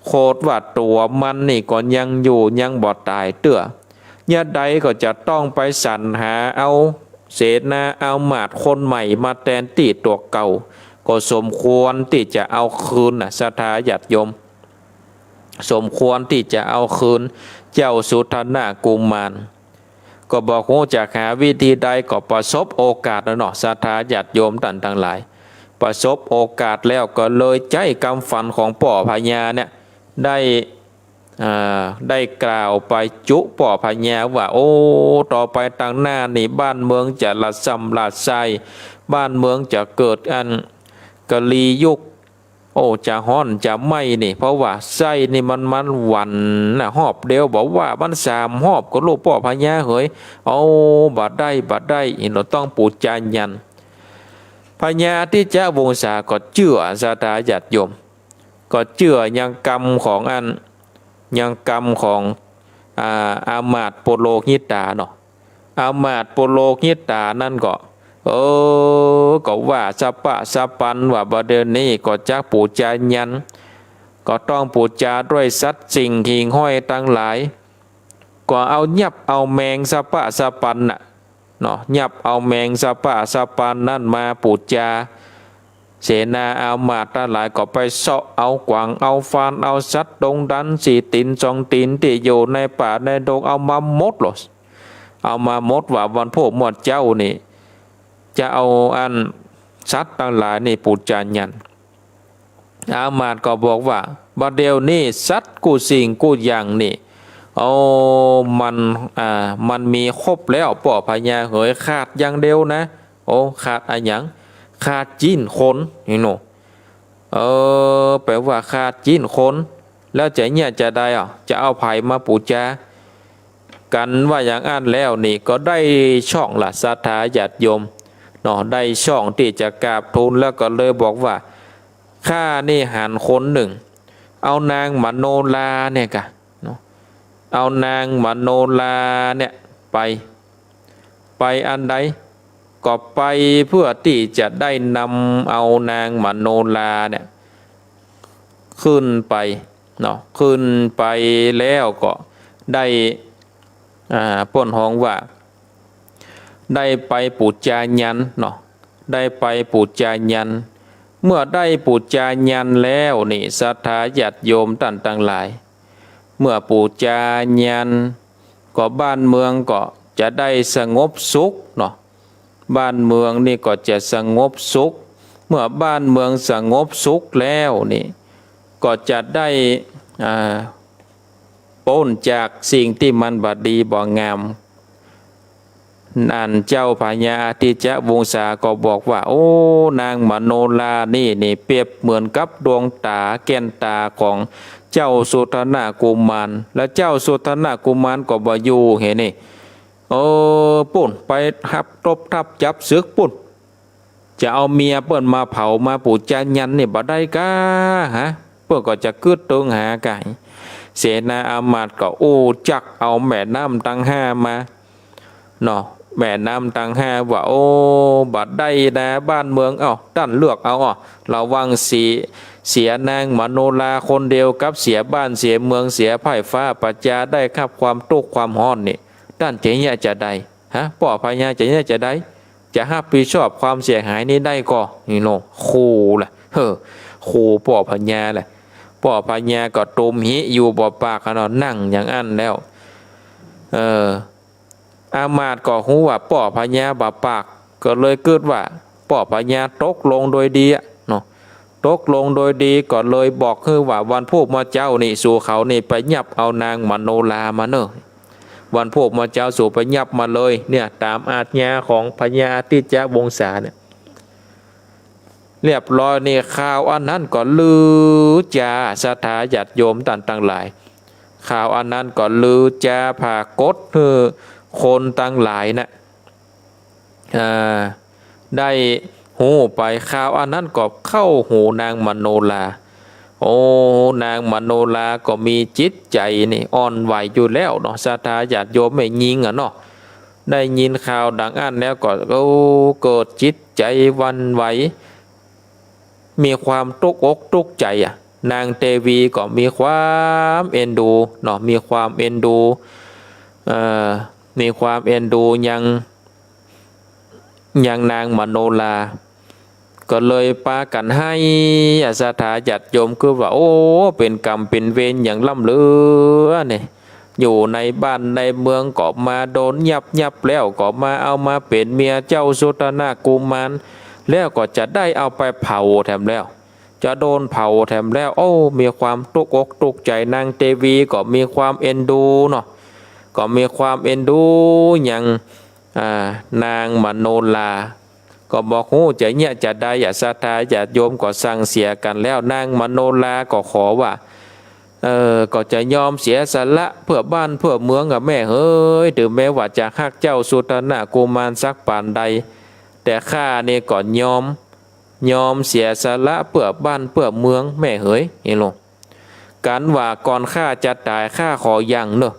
โขดว่าตั๋วมันนี่ก็ยังอยู่ ยังบ่ต๋ายเตื้อ ยะใดก็จะต้องไปสรรหาเอาเสนาอามาตย์คนใหม่มาแตนตี้ตั๋วเก่า ก็สมควรตี้จะเอาคืนน่ะ ศรัทธาญาติโยม สมควรตี้จะเอาคืนเจ้าสุทันนกุมาร ก็บ่ฮู้จักหาวิธีใด ก็ประสบโอกาสแล้วเนาะ ศรัทธาญาติโยมต้านตังหลาย ประสบโอกาสแล้วก็เลยใจ๊กำฝันของป้อพญาเนี่ย ได้ อ่า ได้กล่าวไปจุป้อพญาว่า โอ้ ต่อไปตางหน้านี่บ้านเมืองจะละส่ำละซาย บ้านเมืองจะเกิดอันกลียุค โอ้ จะฮ้อนจะไหม้นี่ เพราะว่าไส้นี่มัน มันหวั่นน่ะ ฮอบเดียวบ่ว่ามันสามฮอบก็ฮู้ ป้อพญาเหย เอา บ่ได้ บ่ได้ เฮาต้องปู๋จายัน พญาอาทิจจวงศาก็เจื้อ ศรัทธาญาติโยม ก็เจื้อยังกำของอัน ยังกำของ อ่า อามาตย์ปุโรหิตาเนาะ อามาตย์ปุโรหิตานั้นก็ เออ ก็ว่าสะปะสะปันว่าบ่าเดี่ยวนี้ก็จักปู๋จายัน ก็ต้องปู๋จาด้วยสัตว์สิ่งหิ่งห้อยตังหลาย ก็เอายับเอาแมงสะปะสะปันน่ะ เนาะ ยับเอาแมงสะปะสะปันนั้นมาปู๋จา เสนาอามาตย์ตังหลายก็ไปเซาะเอาขวางเอาฟานเอาสัตว์ดงดันสี่ตี๋นสองตี๋นตี้อยู่ในป่าในดงเอามาหมดโลด เอามาหมดว่าวันพวกหมวดเจ้านี่ จะเอาอันสัตว์ตังหลายนี่ปู๋จายัน อามาตย์ก็บอกว่า บ่าเดี่ยวนี้สัตว์กู้สิ่งกู้อย่างนี่ โอ้ มัน อ่า มันมีครบแล้ว ป้อพญาเหย ขาดอย่างเดียวนะ โอ้ ขาดอะหยัง ขาดจิ๊นคน นี่เนาะ เออ แป๋ว่าขาดจิ๊นคน แล้วจะเยียะจาใดอ่ะ จะเอาใผมาปู๋จา กั๋นว่าอย่างอั้นแล้วนี่ก็ได้ช่องละศรัทธาญาติโยมเนาะ ได้ช่องตี้จะกราบทูล แล้วก็เลยบอกว่า ข้านี่หันคนนึ่ง เอานางมโนราเนี่ยก่ะเนาะ เอานางมโนราเนี่ยไป ไปอันใด ก็ไปเพื่อตี้จะได้นำเอานางมโนราเนี่ย ขึ้นไปเนาะ ขึ้นไปแล้วก็ได้ อ่า เปิ้นฮ้องว่า ได้ไปปู๋จายันเนาะ ได้ไปปู๋จายัน เมื่อได้ปู๋จายันแล้วนี่ ศรัทธาญาติโยมต้านตังหลาย เมื่อปู๋จายัน ก็บ้านเมืองก็จะได้สงบสุขเนาะ บ้านเมืองนี่ก็จะสงบสุข เมื่อบ้านเมืองสงบสุขแล้วนี่ ก็จะได้ อ่า ป๊นจากสิ่งตี้มันบ่ดีบ่งาม อันเจ้าพญาอทิจจวงศาก็บอกว่า โอ้ นางมโนรานี่นี่ เปรียบเหมือนกับดวงต๋าแก่นต๋าของเจ้าสุทัณณกุมาร และเจ้าสุทัณณกุมารก็บ่อยู่เหียนี่ เออ ปู้นไปฮับตบทัพจับศึกปู้น จะเอาเมียเปิ้นมาเผามาปู๋จายันนี่บ่ได้ก้า ฮะ เปิ้นก็จะกึ๊ดเติงหาก๋าย เสนาอามาตย์ก็อู้จักเอาแม่น้ำตังห้ามาเนาะ แม่น้ำตังห้าว่า โอ้ บ่ได้นะ บ้านเมือง เอ้า ต้านเลือกเอา อ้อ หละหว่างเสีย เสียนางมโนราคนเดียวกับเสียบ้านเสียเมืองเสียไพร่ฟ้าประจา ได้ฮับความตุ๊กข์ความฮ้อนนี่ ต้านจะเยียะจาใด ฮะ ป้อพญาจะเยียะจาใด จะฮับผิดชอบความเสียหายนี้ได้ก่อ นี่เนาะ โขละ เฮ้อ โขป้อพญาแหละ ป้อพญาก็ตมหิอยู่บ่ปากอะเนาะ นั่งอย่างอั้นแล้ว เออ อามาตย์ก็ฮู้ว่าป้อพญาบ่ปาก ก็เลยกึ๊ดว่าป้อพญาตกลงโดยดีอะเนาะ ตกลงโดยดีก็เลยบอกหื้อว่า วันพูกเมื่อเจ๊านี่ สูเขานี่ไปยับเอานางมโนรามาเน่อ วันพูกเมื่อเจ๊าสูไปยับมาเลย เนี่ย ต๋ามอาญาของพญาอทิจจวงศาเนี่ย เรียบร้อยนี่ ข่าวอันนั้นก็ลือจา ศรัทธาญาติโยมต้านตังหลาย ข่าวอันนั้นก็ลือจาผากฏหื้อคนตังหลายนะ อ่า ได้ฮู้ไป ข่าวอันนั้นก็เข้าหูนางมโนรา โอ้ นางมโนราก็มีจิตใจ๋นี่อ่อนไหวอยู่แล้วเนาะ ศรัทธาญาติโยมแม่ญิงอะเนาะ ได้ยินข่าวดังอั้นแล้วก็ โอ้ เกิดจิตใจ๋หวั่นไหว มีความตุ๊กอกตุ๊กใจ๋อะ นางเตวีก็มีความเอ็นดูเนาะ มีความเอ็นดู เอ่อ มีความเอ็นดูยัง ยังนางมโนรา ก็เลยปากั๋นไห้อะ ศรัทธาญาติโยม คือว่า โอ้ เป๋นกรรมเป๋นเวรอย่างล้ำเหลือเนี่ย อยู่ในบ้านในเมืองก็มาโดนยับยับแล้ว ก็มาเอามาเป๋นเมียเจ้าสุทัณณกุมาร แล้วก็จะได้เอาไปเผาแถมแล้ว จะโดนเผาแถมแล้ว โอ้ มีความตุ๊กอกตุ๊กใจ๋ นางเตวีก็มีความเอ็นดูเนาะ ก็มีความเอ็นดูยัง อ่า นางมโนรา ก็บ่ฮู้จะเยียะจาใดอะ ศรัทธาญาติโยมก็สั่งเสียกั๋นแล้ว นางมโนราก็ขอว่า เออ ก็จะยอมเสียสละเปื้อบ้านเปื้อเมืองอะแม่เหย ถึงแม้ว่าจะฮักเจ้าสุทัณณกุมารสักปานใด แต่ข้านี่ก็ยอม ยอมเสียสละเปื้อบ้านเปื้อเมืองแม่เหย นี่ลง กั๋นว่าก่อนข้าจะต๋ายข้าขออย่างเน่อ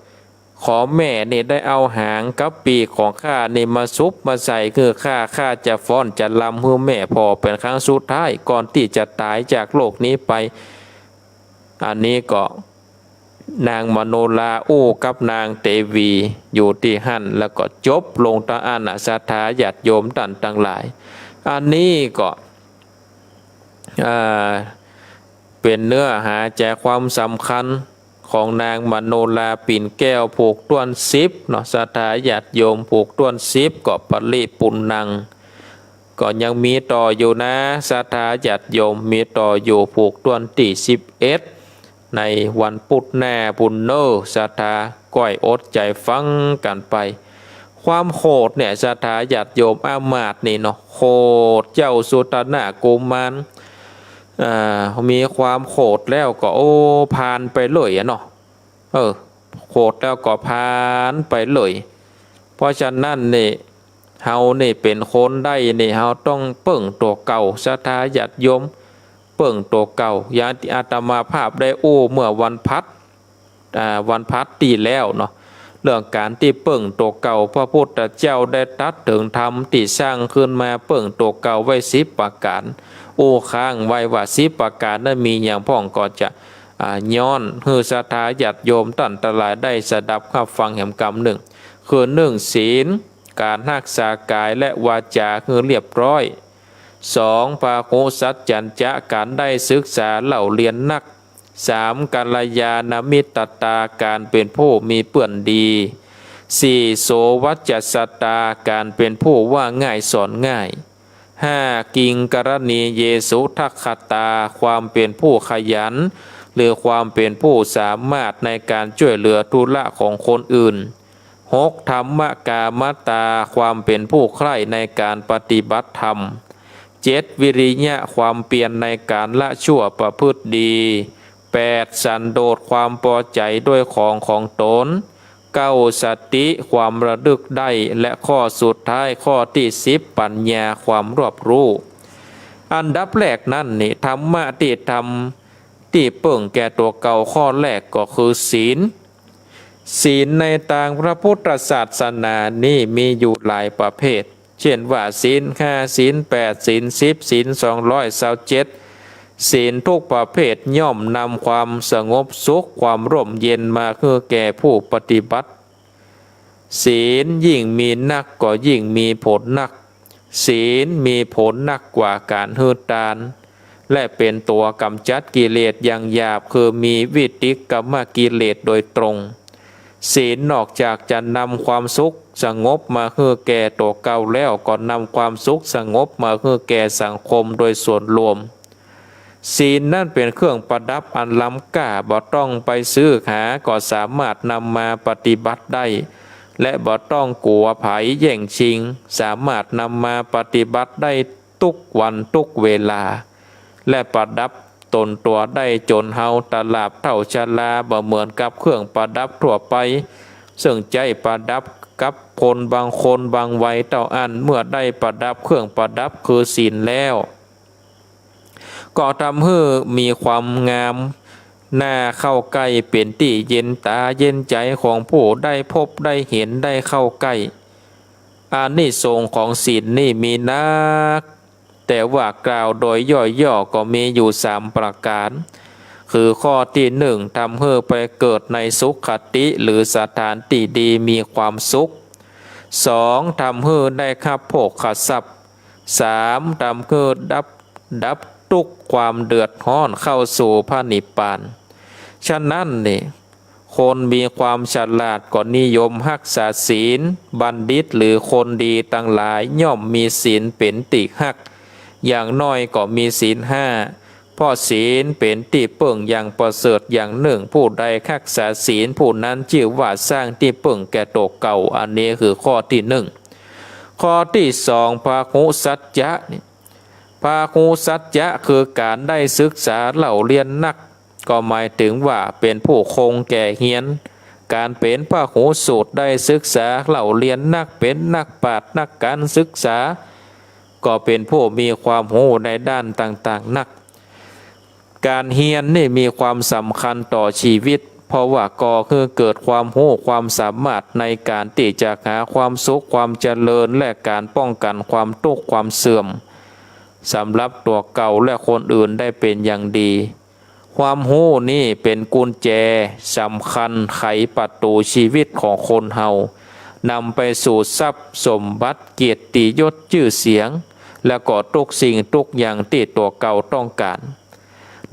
ขอแม่นี่ได้เอาหางกับปีกของข้านี่มาสุบมาใส่หื้อข้า ข้าจะฟ้อนจะรำหื้อแม่ผ่อเป๋นครั้งสุดท้ายก่อนตี้จะต๋ายจากโลกนี้ไป อันนี้ก็นางมโนราอู้กับนางเตวีอยู่ตี้หั้น แล้วก็จบลงต๋ามอั้นนะ ศรัทธาญาติโยมต้านตังหลาย อันนี้ก็ อ่า เป๋นเนื้อหาใจ๋ความสำคัญของนางมโนราปิ่นแก้วผูกต้วนสิบเนาะ ศรัทธาญาติโยม ผูกต้วนสิบก็ปริปุณณัง ก็ยังมีต่ออยู่นะ ศรัทธาญาติโยม มีต่ออยู่ ผูกต้วนตี้สิบเอ็ด ในวันปุธหน้าปู้นเน่อ ศรัทธาก้อยอดใจ๋ฟังกั๋นไป ความโขดเนี่ย ศรัทธาญาติโยม อามาตย์นี่เนาะ โขดเจ้าสุทัณณกุมาร อ่า มีความโขดแล้วก็ โอ้ ผ่านไปเลยอะเนาะ เออ โข ปรดแล้วก็ผ่านไปเลย เพราะฉะนั้นนี่ เฮานี่เป๋นคนได้นี่ เฮาต้องเปิ้งตั๋วเก่า ศรัทธาญาติโยม เปิ้งตั๋วเก่า อย่างตี้อาตมาภาพได้อู้เมื่อวันพหัส อ่า วันพหัสตี้แล้วเนาะ เรื่องก๋านตี้เปิ้งตั๋วเก่า พระพุทธเจ้าได้ตรัสเถิงธรรมตี้สร้างขึ้นมาเปิ้งตั๋วเก่าไว้สิบประก๋าน อู้ค้างไว้ว่าสิบประก๋านนั้นมีหยังพ่อง ก็จะ อ่า ย้อนหื้อศรัทธาญาติโยมต้านตังหลายได้สดับฮับฟังแหมกำนึ่ง คือ นึ่ง ศีล ก๋านฮักษากายและวาจาหื้อเรียบร้อย สอง พาหุสัจจัญจะ ก๋านได้ศึกษาเล่าเรียนนัก สาม กัลยาณมิตตา ก๋านเป๋นผู้มีเปื้อนดี สี่ โสวัจจสตา ก๋านเป๋นผู้ว่าง่ายสอนง่าย ห้า กิงกรณีเยสุ ทักขตา ความเป๋นผู้ขยัน หรือความเป๋นผู้สามารถในก๋านจ้วยเหลือธุระของคนอื่น หก ธัมมกามตา ความเป๋นผู้ใคร่ในก๋านปฏิบัติธรรม เจ็ด วิริยะ ความเปียรในก๋านละชั่วประพฤติดี แปด สันโดษ ความปอใจ๋ด้วยของของต๋น เก้า สติ ความระลึกได้ และข้อสุดท้ายข้อตี้สิบ ปัญญา ความรอบรู้ อันดับแรกนั้นนี่ ธรรมะตี้ทำตี้เปิ้งแก่ตั๋วเก่าข้อแรกก็คือศีล ศีลในตางพระพุทธศาสนานี่มีอยู่หลายประเภท เจ้นว่าศีลห้า ศีลแปด ศีลสิบ ศีลสองร้อยซาวเจ็ด ศีลทุกประเภทย่อมนำความสงบสุข ความร่มเย็นมาหื้อแก่ผู้ปฏิบัติ ศีลยิ่งมีนักก็ยิ่งมีผลนัก ศีลมีผลนักกว่าก๋านหื้อตาน และเป๋นตั๋วก๋ำจัดกิเลสอย่างหยาบ คือมีวิติกรรมกิเลสโดยตรง ศีลนอกจากจะนำความสุขสงบมาหื้อแก่ตั๋วเก่าแล้ว ก็นำความสุขสงบมาหื้อแก่สังคมโดยส่วนรวม ศีลนั้นเป๋นเครื่องประดับอันล้ำก้า บ่ต้องไปซื้อหาก็สามารถนำมาปฏิบัติได้ และบ่ต้องกั๋วใผแย่งชิง สามารถนำมาปฏิบัติได้ ตุ๊กวันตุ๊กเวลา และประดับต๋นตั๋วได้จ๋นเฮาตราบเฒ่าชรา บ่เหมือนกับเครื่องประดับทั่วไป ซึ่งใจ๊ประดับกับคนบางคนบางวัยเต้าอั้น เมื่อได้ประดับเครื่องประดับคือศีลแล้ว ก็ทำหื้อมีความงาม น่าเข้าใก้ เป๋นตี้เย็นต๋าเย็นใจ๋ของผู้ได้พบได้หันได้เข้าใก้ อานิสงส์ของศีลนี่มีนัก แต่ว่ากล่าวโดยย่อๆ ก็มีอยู่สามประก๋าน คือข้อตี้นึ่ง ทำหื้อไปเกิดในสุคติหรือสถานตี้ดีมีความสุข สอง ทำหื้อได้ฮับโภคทรัพย์ สาม ทำหื้อดับ ดับตุ๊กข์ความเดือดฮ้อนเข้าสู่พระนิพพาน ฉะนั้นนี่ คนมีความฉลาดก็นิยมฮักษาศีล บัณฑิตหรือคนดีตังหลายย่อมมีศีลเป๋นตี้ฮัก อย่างน้อยก็มีศีลห้า เพราะศีลเป๋นตี้เปิ้งอย่างประเสริฐอย่างนึ่ง ผู้ใดฮักษาศีลผู้นั้นจื้อว่าสร้างตี้เปิ้งแก่ตั๋วเก่า อันนี้คือข้อตี้นึ่ง ข้อตี้สอง พาหุสัจจะนี่ พาหุสัจจะคือก๋านได้ศึกษาเล่าเรียนนัก ก็หมายเถิงว่าเป๋นผู้คงแก่เฮียน ก๋านเป๋นพาหุสูตรได้ศึกษาเล่าเรียนนัก เป๋นนักปราชญ์นักก๋านศึกษา ก็เป๋นผู้มีความฮู้ในด้านต่างๆ นัก ก๋านเฮียนนี่มีความสำคัญต่อชีวิต เพราะว่าก่อหื้อเกิดความฮู้ความสามารถในก๋านตี้จะหาความสุขความเจริญ และก๋านป้องกั๋นความตุ๊กข์ความเสื่อม สำหรับตั๋วเก่าและคนอื่นได้เป๋นอย่างดี ความฮู้นี่เป๋นกุญแจสำคัญไขประตู๋ชีวิตของคนเฮา นำไปสู่ทรัพย์สมบัติ เกียรติยศจื้อเสียง และก็ทุกสิ่งทุกอย่างตี้ตั๋วเก่าต้องก๋าน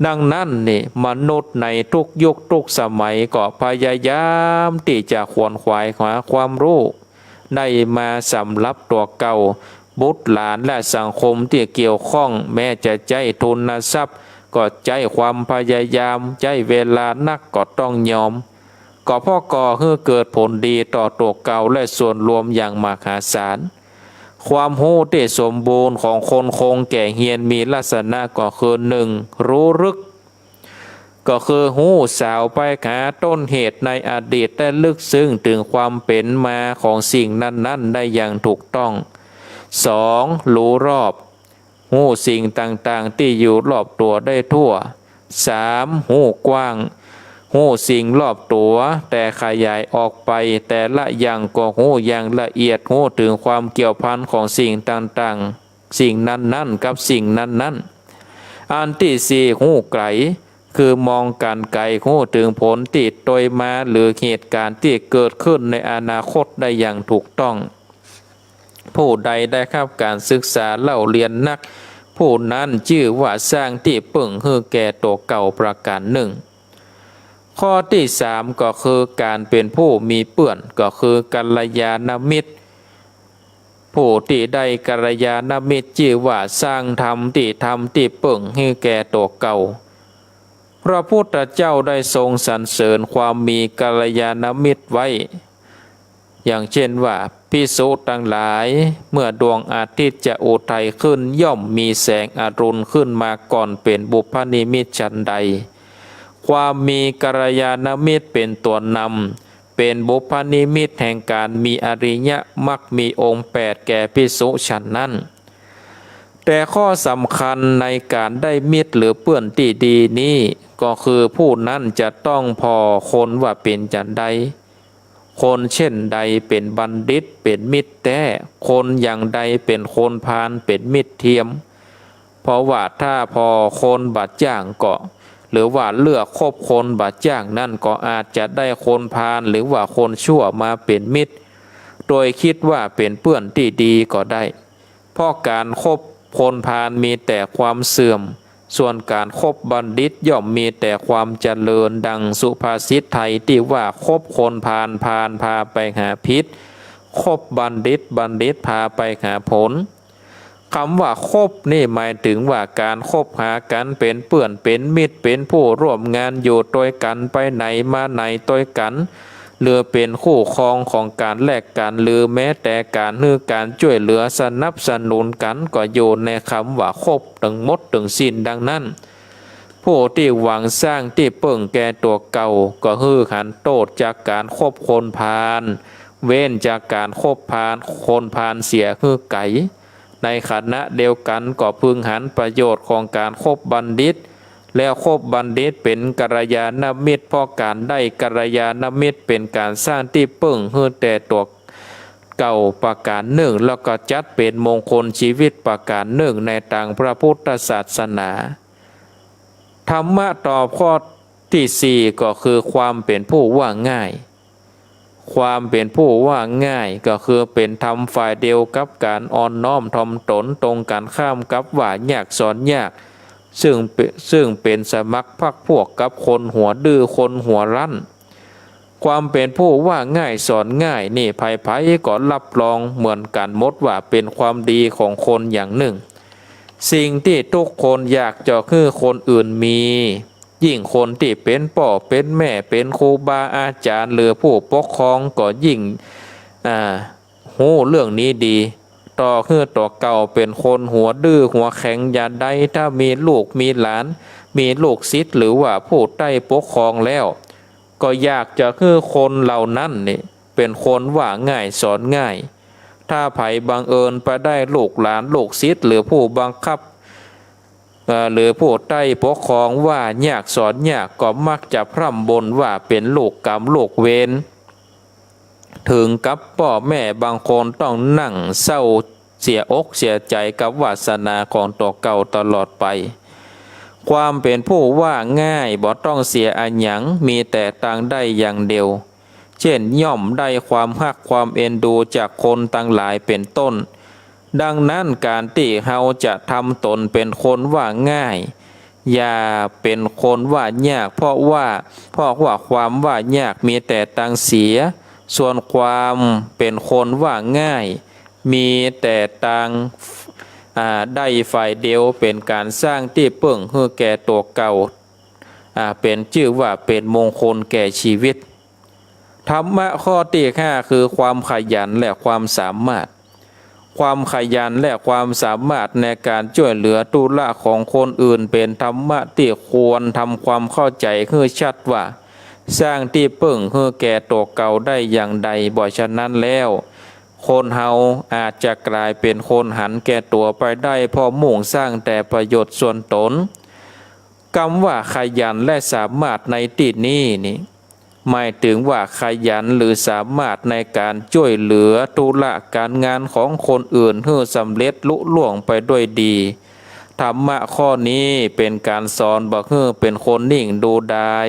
ดังนั้นนี่ มนุษย์ในทุกยุคทุกสมัยก็พยายามตี้จะขวนขวายหาความฮู้ ได้มาสำหรับตั๋วเก่า บุตรหลานและสังคมตี้เกี่ยวข้อง แม้จะใจ๊ทุนทรัพย์ ก็ใจ๊ความพยายาม ใจ๊เวลานักก็ต้องยอม ก็เพราะก่อหื้อเกิดผลดีต่อตั๋วเก่าและส่วนรวมอย่างมหาศาล ความฮู้ตี้สมบูรณ์ของคนคงแก่เฮียนมีลักษณะก็คือ นึ่ง ฮู้ลึก ก็คือฮู้สาวไปหาต้นเหตุในอดีต ได้ลึกซึ้งเถิงความเป๋นมาของสิ่งนั้นๆ ได้อย่างถูกต้อง สอง ฮู้รอบ ฮู้สิ่งต่างๆ ตี้อยู่รอบตั๋วได้ทั่ว สาม ฮู้กว้าง ฮู้สิ่งรอบตั๋ว แต่ขยายออกไปแต่ละอย่างก็ฮู้อย่างละเอียด ฮู้เถิงความเกี่ยวพันของสิ่งต่างๆ สิ่งนั้นๆ กับสิ่งนั้นๆ อันตี้สี่ ฮู้ไก๋ คือมองก๋านไก๋ ฮู้เถิงผลตี้ตวยมา หรือเหตุก๋ารณ์ตี้เกิดขึ้นในอนาคตได้อย่างถูกต้อง ผู้ใดได้ฮับก๋านศึกษาเล่าเรียนนัก ผู้นั้นจื้อว่าสร้างตี้เปิ้งหื้อแก่ตั๋วเก่าประก๋านนึ่ง ข้อตี้สาม ก็คือก๋านเป๋นผู้มีเปื้อน ก็คือกัลยาณมิตร ผู้ตี้ได้กัลยาณมิตรจื้อว่าสร้างธรรมตี้ ธรรมตี้เปิ้งหื้อแก่ตั๋วเก่า พระพุทธเจ้าได้ทรงสรรเสริญความมีกัลยาณมิตรไว้ อย่างเช่นว่า ภิกษุตังหลาย เมื่อดวงอาทิตย์จะอุทัยขึ้น ย่อมมีแสงอรุณขึ้นมาก่อนเป๋นบุพนิมิตฉันใด ความมีกัลยาณมิตรเป๋นตัวนำ เป๋นบุพนิมิตแห่งก๋านมีอริยมรรค มีองค์แปดแก่ภิกษุฉันนั้น แต่ข้อสำคัญในก๋านได้มิตรหรือเปื้อนตี้ดีนี้ ก็คือผู้นั้นจะต้องผ่อคนว่าเป๋นจันใด คนเช่นใดเป๋นบัณฑิตเป๋นมิตรแต๊ คนอย่างใดเป๋นคนพาลเป๋นมิตรเทียม เพราะว่าถ้าผ่อคนบ่าจ้างก็ หรือว่าเลือกคบคนบ่าจ้างนั้นก็อาจจะได้คนพาลหรือว่าคนชั่วมาเป๋นมิตร โดยกึ๊ดว่าเป๋นเปื้อนตี้ดีก็ได้ เพราะก๋านคบคนพาลมีแต่ความเสื่อม ส่วนก๋านคบบัณฑิตย่อมมีแต่ความเจริญ ดังสุภาษิตไทยตี้ว่า คบคนพาล พาลพาไปหาผิด คบบัณฑิต บัณฑิตพาไปหาผล กำว่าคบนี่หมายเถิงว่าก๋านคบหากั๋นเป๋นเปื้อนเป๋นมิตร เป๋นผู้ร่วมงานอยู่ตวยกั๋น ไปไหนมาไหนตวยกั๋น หรือเป๋นคู่ครองของกั๋นและกั๋น หรือแม้แต่ก๋านหื้อก๋านจ้วยเหลือสนับสนุนกั๋น ก็อยู่ในกำว่าคบตึงหมดตึงสิ้นดังนั้น ผู้ตี้หวังสร้างตี้เปิ้งแก่ตั๋วเก่า ก็หื้อหันโต้ษจากก๋านคบคนพาล เว้นจากก๋านคบพาล คนพาลเสียหื้อไก๋ ในขณะเดียวกั๋นก็พึงหันประโยชน์ของก๋านคบบัณฑิต แล้วคบบัณฑิตเป๋นกัลยาณมิตร เพราะก๋านได้กัลยาณมิตรเป๋นก๋านสร้างตี้เปิ้งหื้อแก่ตั๋วเก่าประก๋านนึ่ง แล้วก็จัดเป๋นมงคลจีวิตประก๋านนึ่งในตางพระพุทธศาสนา ธรรมะตอบข้อตี้สี่ ก็คือความเป๋นผู้ว่าง่าย ความเป๋นผู้ว่าง่ายก็คือเป๋นธรรมฝ่ายเดียวกับก๋านอ่อนน้อมถ่อมตน ตรงกั๋นข้ามกับว่ายากสอนยาก ซึ่งเป๋น ซึ่งเป๋นสมัครพรรคพวกกับคนหัวดื้อคนหัวรั้น ความเป๋นผู้ว่าง่ายสอนง่ายนี่ใผๆ ก็ฮับรองเหมือนกั๋นหมดว่าเป๋นความดีของคนอย่างนึ่ง สิ่งตี้ทุกคนอยากจะหื้อคนอื่นมี ยิ่งคนตี้เป๋นป้อเป๋นแม่ เป๋นครูบาอาจ๋ารย์ หรือผู้ปกครองก็ยิ่ง อ่า ฮู้เรื่องนี้ดี ต่อหื้อตั๋วเก่าเป๋นคนหัวดื้อหัวแข็งยาใด ถ้ามีลูกมีหลาน มีลูกศิษย์หรือว่าผู้ใต้ปกครองแล้ว ก็อยากจะหื้อคนเหล่านั้นนี่เป๋นคนว่าง่ายสอนง่าย ถ้าใผบังเอิญไปได้ลูกหลานลูกศิษย์หรือผู้บังคับ เอ่อ หรือผู้ใต้ปกครองว่ายากสอนยาก ก็มักจะพร่ำบ่นว่าเป๋นลูกกรรมลูกเวร เถิงกับป้อแม่บางคนต้องนั่งเศร้าเสียอกเสียใจ๋กับวาสนาของตั๋วเก่าตลอดไป ความเป๋นผู้ว่าง่ายบ่ต้องเสียอะหยัง มีแต่ตางได้อย่างเดียว เช่น ย่อมได้ความฮักความเอ็นดูจากคนตังหลายเป๋นต้น ดังนั้นก๋านตี้เฮาจะทำตนเป๋นคนว่าง่าย อย่าเป๋นคนว่ายาก เพราะว่า เพราะว่าความว่ายากมีแต่ตางเสีย ส่วนความเป๋นคนว่าง่าย มีแต่ตาง อ่า ได้ฝ่ายเดียว เป๋นก๋านสร้างตี้เปิ้งหื้อแก่ตั๋วเก่า อ่า เป๋นจื้อว่าเป๋นมงคลแก่จีวิต ธรรมะข้อตี้ห้า คือความขยันและความสามารถ ความขยันและความสามารถในก๋านจ้วยเหลือธุระของคนอื่น เป๋นธรรมะตี้ควรทำความเข้าใจ๋หื้อชัดว่า สร้างตี้เปิ้งหื้อแก่ตั๋วเก่าได้อย่างใด บ่ฉะนั้นแล้ว คนเฮาอาจจะก๋ายเป๋นคนหันแก่ตั๋วไปได้ เพราะมุ่งสร้างแต่ประโยชน์ส่วนตน กำว่าขยันและสามารถในตี้นี้นี่ หมายเถิงว่าขยันหรือสามารถในก๋านจ้วยเหลือธุระก๋านงานของคนอื่นหื้อสำเร็จลุล่วงไปด้วยดี ธรรมะข้อนี้เป๋นก๋านสอนบ่หื้อเป๋นคนนิ่งดูดาย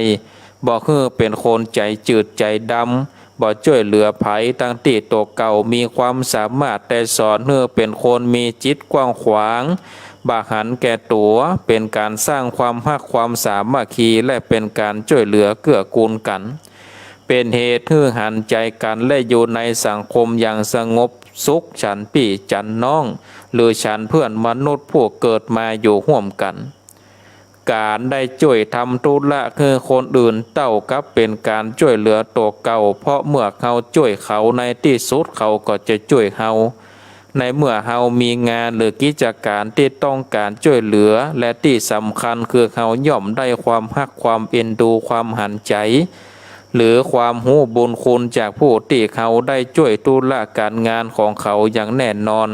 บ่หื้อเป๋นคนใจ๋จืดใจ๋ดำ บ่จ้วยเหลือใผ ตังตี้ตั๋วเก่ามีความสามารถ แต่สอนหื้อเป๋นคนมีจิตกว้างขวาง บ่หันแก่ตั๋ว เป๋นก๋านสร้างความฮักความสามัคคี และเป๋นก๋านจ้วยเหลือเกื้อกูลกั๋น เป๋นเหตุหื้อหันใจ๋กั๋น และอยู่ในสังคมอย่างสงบสุข ฉันปี้ฉันน้อง หรือฉันเพื่อนมนุษย์ผู้เกิดมาอยู่ฮ่วมกั๋น ก๋านได้จ้วยทำธุระหื้อคนอื่น เต้ากับเป๋นก๋านจ้วยเหลือตั๋วเก่า เพราะเมื่อเฮาจ้วยเขา ในตี้สุดเขาก็จะจ้วยเฮา ในเมื่อเฮามีงานหรือกิจก๋านตี้ต้องก๋านจ้วยเหลือ และตี้สำคัญคือเฮาย่อมได้ความฮัก ความเอ็นดู ความหันใจ๋ หรือความฮู้บุญคุณจากผู้ตี้เฮาได้จ้วยธุระก๋านงานของเขาอย่างแน่นอน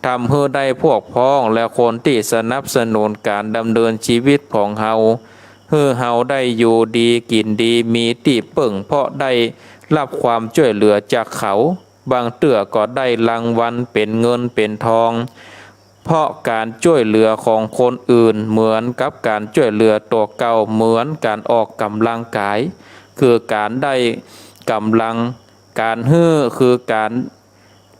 ทำหื้อได้พวกพ้องและคนตี้สนับสนุนก๋านดำเนินชีวิตของเฮา หื้อเฮาได้อยู่ดีกิ๋นดี มีตี้เปิ้ง เพราะได้ฮับความจ้วยเหลือจากเขา บางเตื้อก็ได้รางวัลเป๋นเงินเป๋นทอง เพราะก๋านจ้วยเหลือของคนอื่นเหมือนกับก๋านจ้วยเหลือตั๋วเก่า เหมือนก๋านออกก๋ำลังกาย คือก๋านได้ก๋ำลัง ก๋านหื้อคือก๋าน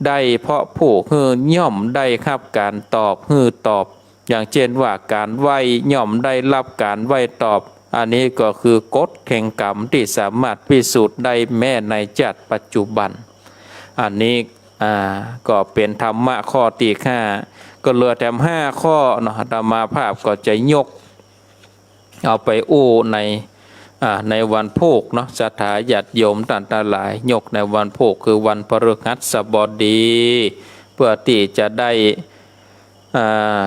ได้ เพราะผู้หื้อย่อมได้ฮับก๋านตอบ หื้อตอบ อย่างเจ้นว่า ก๋านไหว้ย่อมได้ฮับก๋านไหว้ตอบ อันนี้ก็คือกฎแห่งกรรมตี้สามารถพิสูจน์ได้แม้ในจาติปัจจุบัน อันนี้ อ่า ก็เป๋นธรรมะข้อตี้ห้า ก็เหลือแถมห้าข้อเนาะ อาตมาภาพก็จะยกเอาไปอู้ใน อ่า ในวันพูกเนาะ ศรัทธาญาติโยมต้านตังหลาย ยกในวันพูกคือวันพฤหัสบดี เปื้อตี้จะได้ อ่า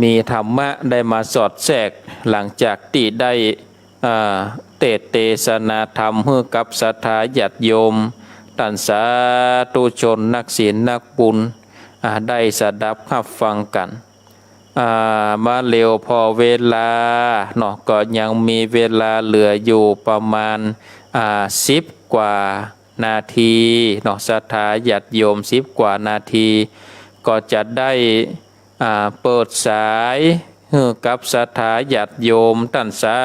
มีธรรมะได้มาสอดแทรก หลังจากตี้ได้ อ่า เตสน์เตสนาธรรมหื้อกับศรัทธาญาติโยม ต้านสาธุชนนักศีลนักบุญ อ่า ได้สดับฮับฟังกั๋น อ่า มาเร็วผ่อเวลาเนาะ ก็ยังมีเวลาเหลืออยู่ประมาณ อ่า สิบกว่านาทีเนาะ ศรัทธาญาติโยม สิบกว่านาที ก็จะได้ อ่า เปิดสายหื้อกับศรัทธาญาติโยม ต้านสา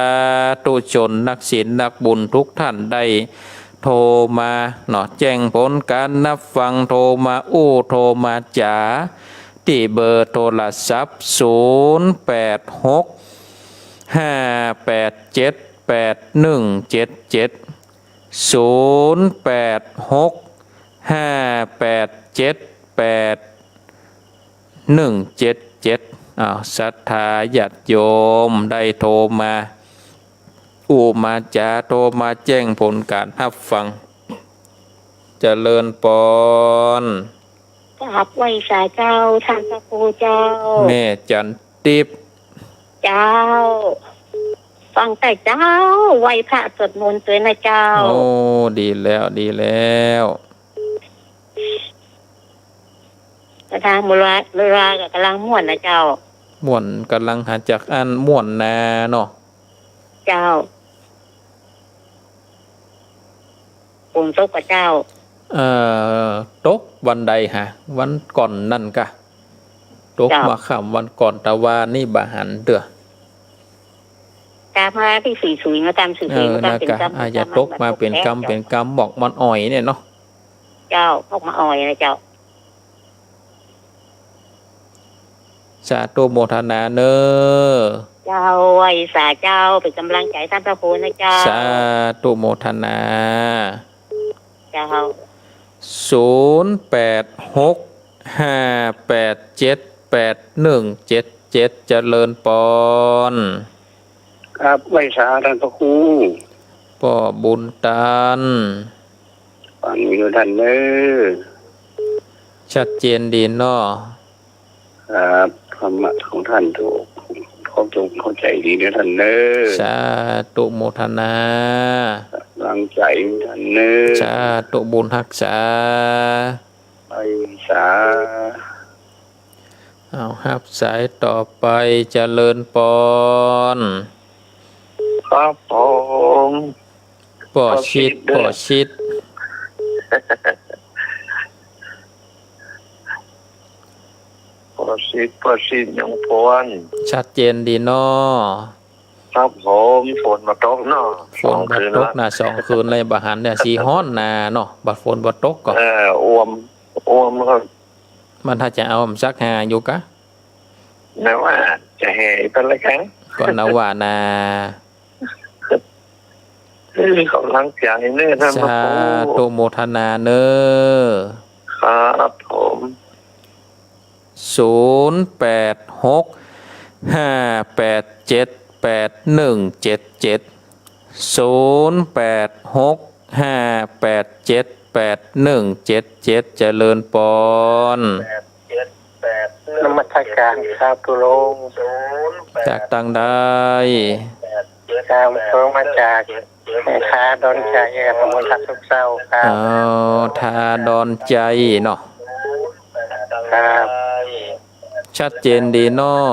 ธุชนนักศีลนักบุญทุกท่านได้โทรมาเนาะ แจ้งผลก๋านฮับฟัง โทรมาอู้ โทรมาจ๋า ตี้เบอร์โทรศัพท์ ศูนย์ แปด หก ห้า แปด เจ็ด แปด หนึ่ง เจ็ด เจ็ด ศูนย์ แปด หก ห้า แปด เจ็ด แปด หนึ่ง เจ็ด เจ็ด อ้าว ศรัทธาญาติโยมได้โทรมาอู้มาจ๋า โทรมาแจ้งผลก๋านฮับฟัง เจริญปอน กราบไหว้สาเจ้า ต้านพระครูเจ้า แม่จันทิพย์ เจ้า ฟังแต่เจ๊า ไหว้พระสวดมนต์ตวยนะเจ้า โอ้ ดีแล้ว ดีแล้ว กำลังเวลา เวลาก็กำลังม่วนนะเจ้า ม่วน กำลังหาจักอั้นม่วนนาเนาะ เจ้า ฝนตกก่อเจ้า เอ่อ ตกวันใดฮะ วันก่อนนั่นกะ ตก เจ้า เมื่อค่ำวันก่อน ตะวานี้บ่หันเตื้อ กามาตี้สุยๆ มาต๋ามสุยๆ เออ มาต๋าม นะ เป๋น กะ กำ อาจจะ เป๋นกำ ตกมาเป๋นกำ เป๋นกำ หมอกมันอ่อยเนี่ยเนาะ เจ้า หมอกมันอ่อยนะเจ้า สาธุโมทนาเน่อ เจ้า ไหว้สาเจ้า เป๋นก๋ำลังใจ๋ต้านพระครูนะเจ้า สาธุโมทนา เจ้า ศูนย์ แปด หก ห้า แปด เจ็ด แปด หนึ่ง เจ็ด เจ็ด เจริญปอน ครับ ไหว้สาต้านพระครู ป้อบุญตัน ฟังอยู่ต้านเน่อ ชัดเจนดีเนาะ ครับ ธรรมะของท่านถูก เข้าจงเข้าใจดีนะท่านเนอะ สาธุโมทนา กำลังใจท่านเนอะ สาธุบุญฮักษา ไปสา เอา ฮับสายต่อไป เจริญปอน ครับผม ป้อชิด ป้อชิดเด้อ ป้อชิด ป้อชิด ป้อชิดยงพล ชัดเจนดีเนาะ ครับผม ฝนบ่ตกเนาะ ฝนบ่ตกนะ สองคืนเลย บ่หันเนี่ย สีฮ้อนนาเนาะ บ่ฝนบ่ตกก็ เออ อ่วม อ่วมครับ มันถ้าจะเอา มันซักหาอยู่กะ นะว่าจะแห่ไปละกัน ก็นะว่านา เออ กำลังใจเนอะท่านพระครู สาธุโมทนาเนอะ ครับผม ศูนย์แปดหก ห้าแปดเจ็ด แปดหนึ่งเจ็ดเจ็ด ศูนย์แปดหก ห้าแปดเจ็ด แปดหนึ่งเจ็ดเจ็ด เจริญปอน นมัสการครับ ตุลง จากตังใด ครับ โทรมาจาก ท่าดอนชัยครับ ตำบลท่าซบเซาครับ อ๋อ ท่าดอนชัยเนาะ ครับ ชัดเจนดีเนาะ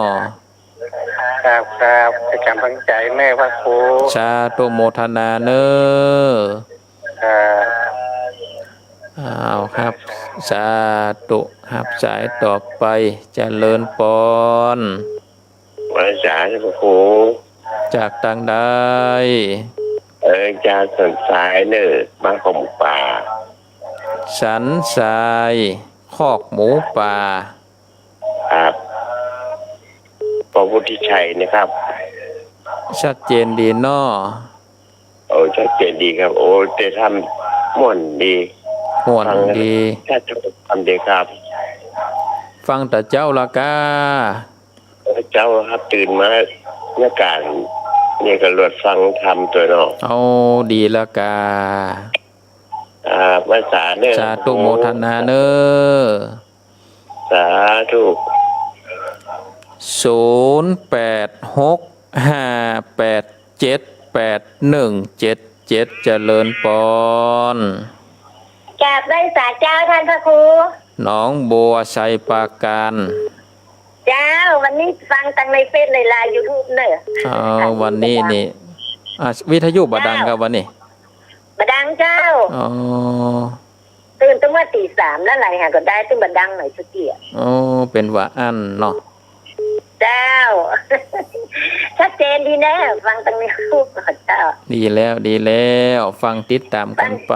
ครับ ครับ เป๋นก๋ำลังใจ๋เน้อพระครู สาธุโมทนาเน้อ ครับ อ้าว ฮับ สาธุ ฮับสายต่อไป เจริญปอน วันสาธุพระครู จากตังใด เออ จากสันทรายเน้อ มาคอกหมูป่า สันทราย คอกหมูป่า ครับ ป้อวุฒิชัยนะครับ ชัดเจนดีเนาะ โอ้ ชัดเจนดีครับ โอ้ เตธรรมม่วนดี ม่วนดี ฟังชัดถ้อยคำดีครับ ฟังแต่เจ๊าละก้า เออ เจ๊าครับ ตื่นมาเมื่อก่อนนี่ก็ลวดฟังธรรมตั๊วเนาะ โอ้ ดีละก้า อ่า วันสาเน้อ สาธุโมทนาเน้อ สาธุ ศูนย์แปดหก ห้าแปดเจ็ด แปดหนึ่งเจ็ดเจ็ด เจริญปอน กราบไหว้สาเจ้าท่านพระครู หนองบัวไชยปราการ เจ้า วันนี้ฟังตังในเฟซในไลน์ยูทูบเน้อ อ๋อ วันนี้นี่ อ่ะ วิทยุบ่ดังก่า เจ้า วันนี้ บ่ดังเจ้า อ๋อ ตื่นตั้งแต่ตีสามแล้ว ไลน์หาก็ได้ ตึงบ่ดังไหนสักเตื้อ อ๋อ เป๋นว่าอั้นเนาะ เจ้า ชัดเจนดีเน้อ ฟังตังในยูทูบก่อเจ้า ดีแล้ว ดีแล้ว ฟังติดต๋ามกั๋นไป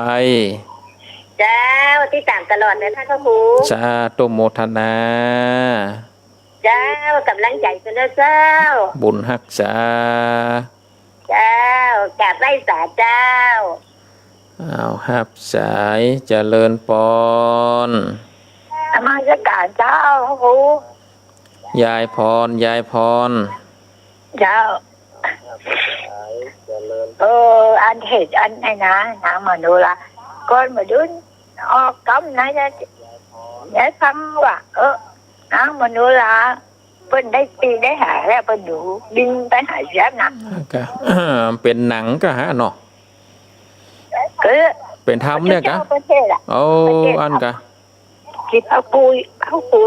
เจ้า ติดต๋ามตลอดเน้อท่านพระครู สาธุโมทนา เจ้า ก๋ำลังใจ๋เสมอเจ้า บุญฮักษา เจ้า กราบไหว้สาเจ้า อ้าว ฮับสาย เจริญปอน นมัสการเจ้า พระครู ยายพร ยายพร เจ้า เออ อันเทศน์อันไหนนะ นางมโนรา ก่อนบ่าเดินออกกำนะ ยาย ยายฟังว่า เออ นางมโนรา เปิ้นได้ตี้ได้หาแล้ว เปิ้นหนูบินไปหาเสียนะ ก็ เป๋นหนังก่าฮะเนาะ คือ เป๋นธรรมเนี่ยก่า เจ้าประเทศอะ โอ้ ประเทศ อั้นก่า ตี้พระครู พระครู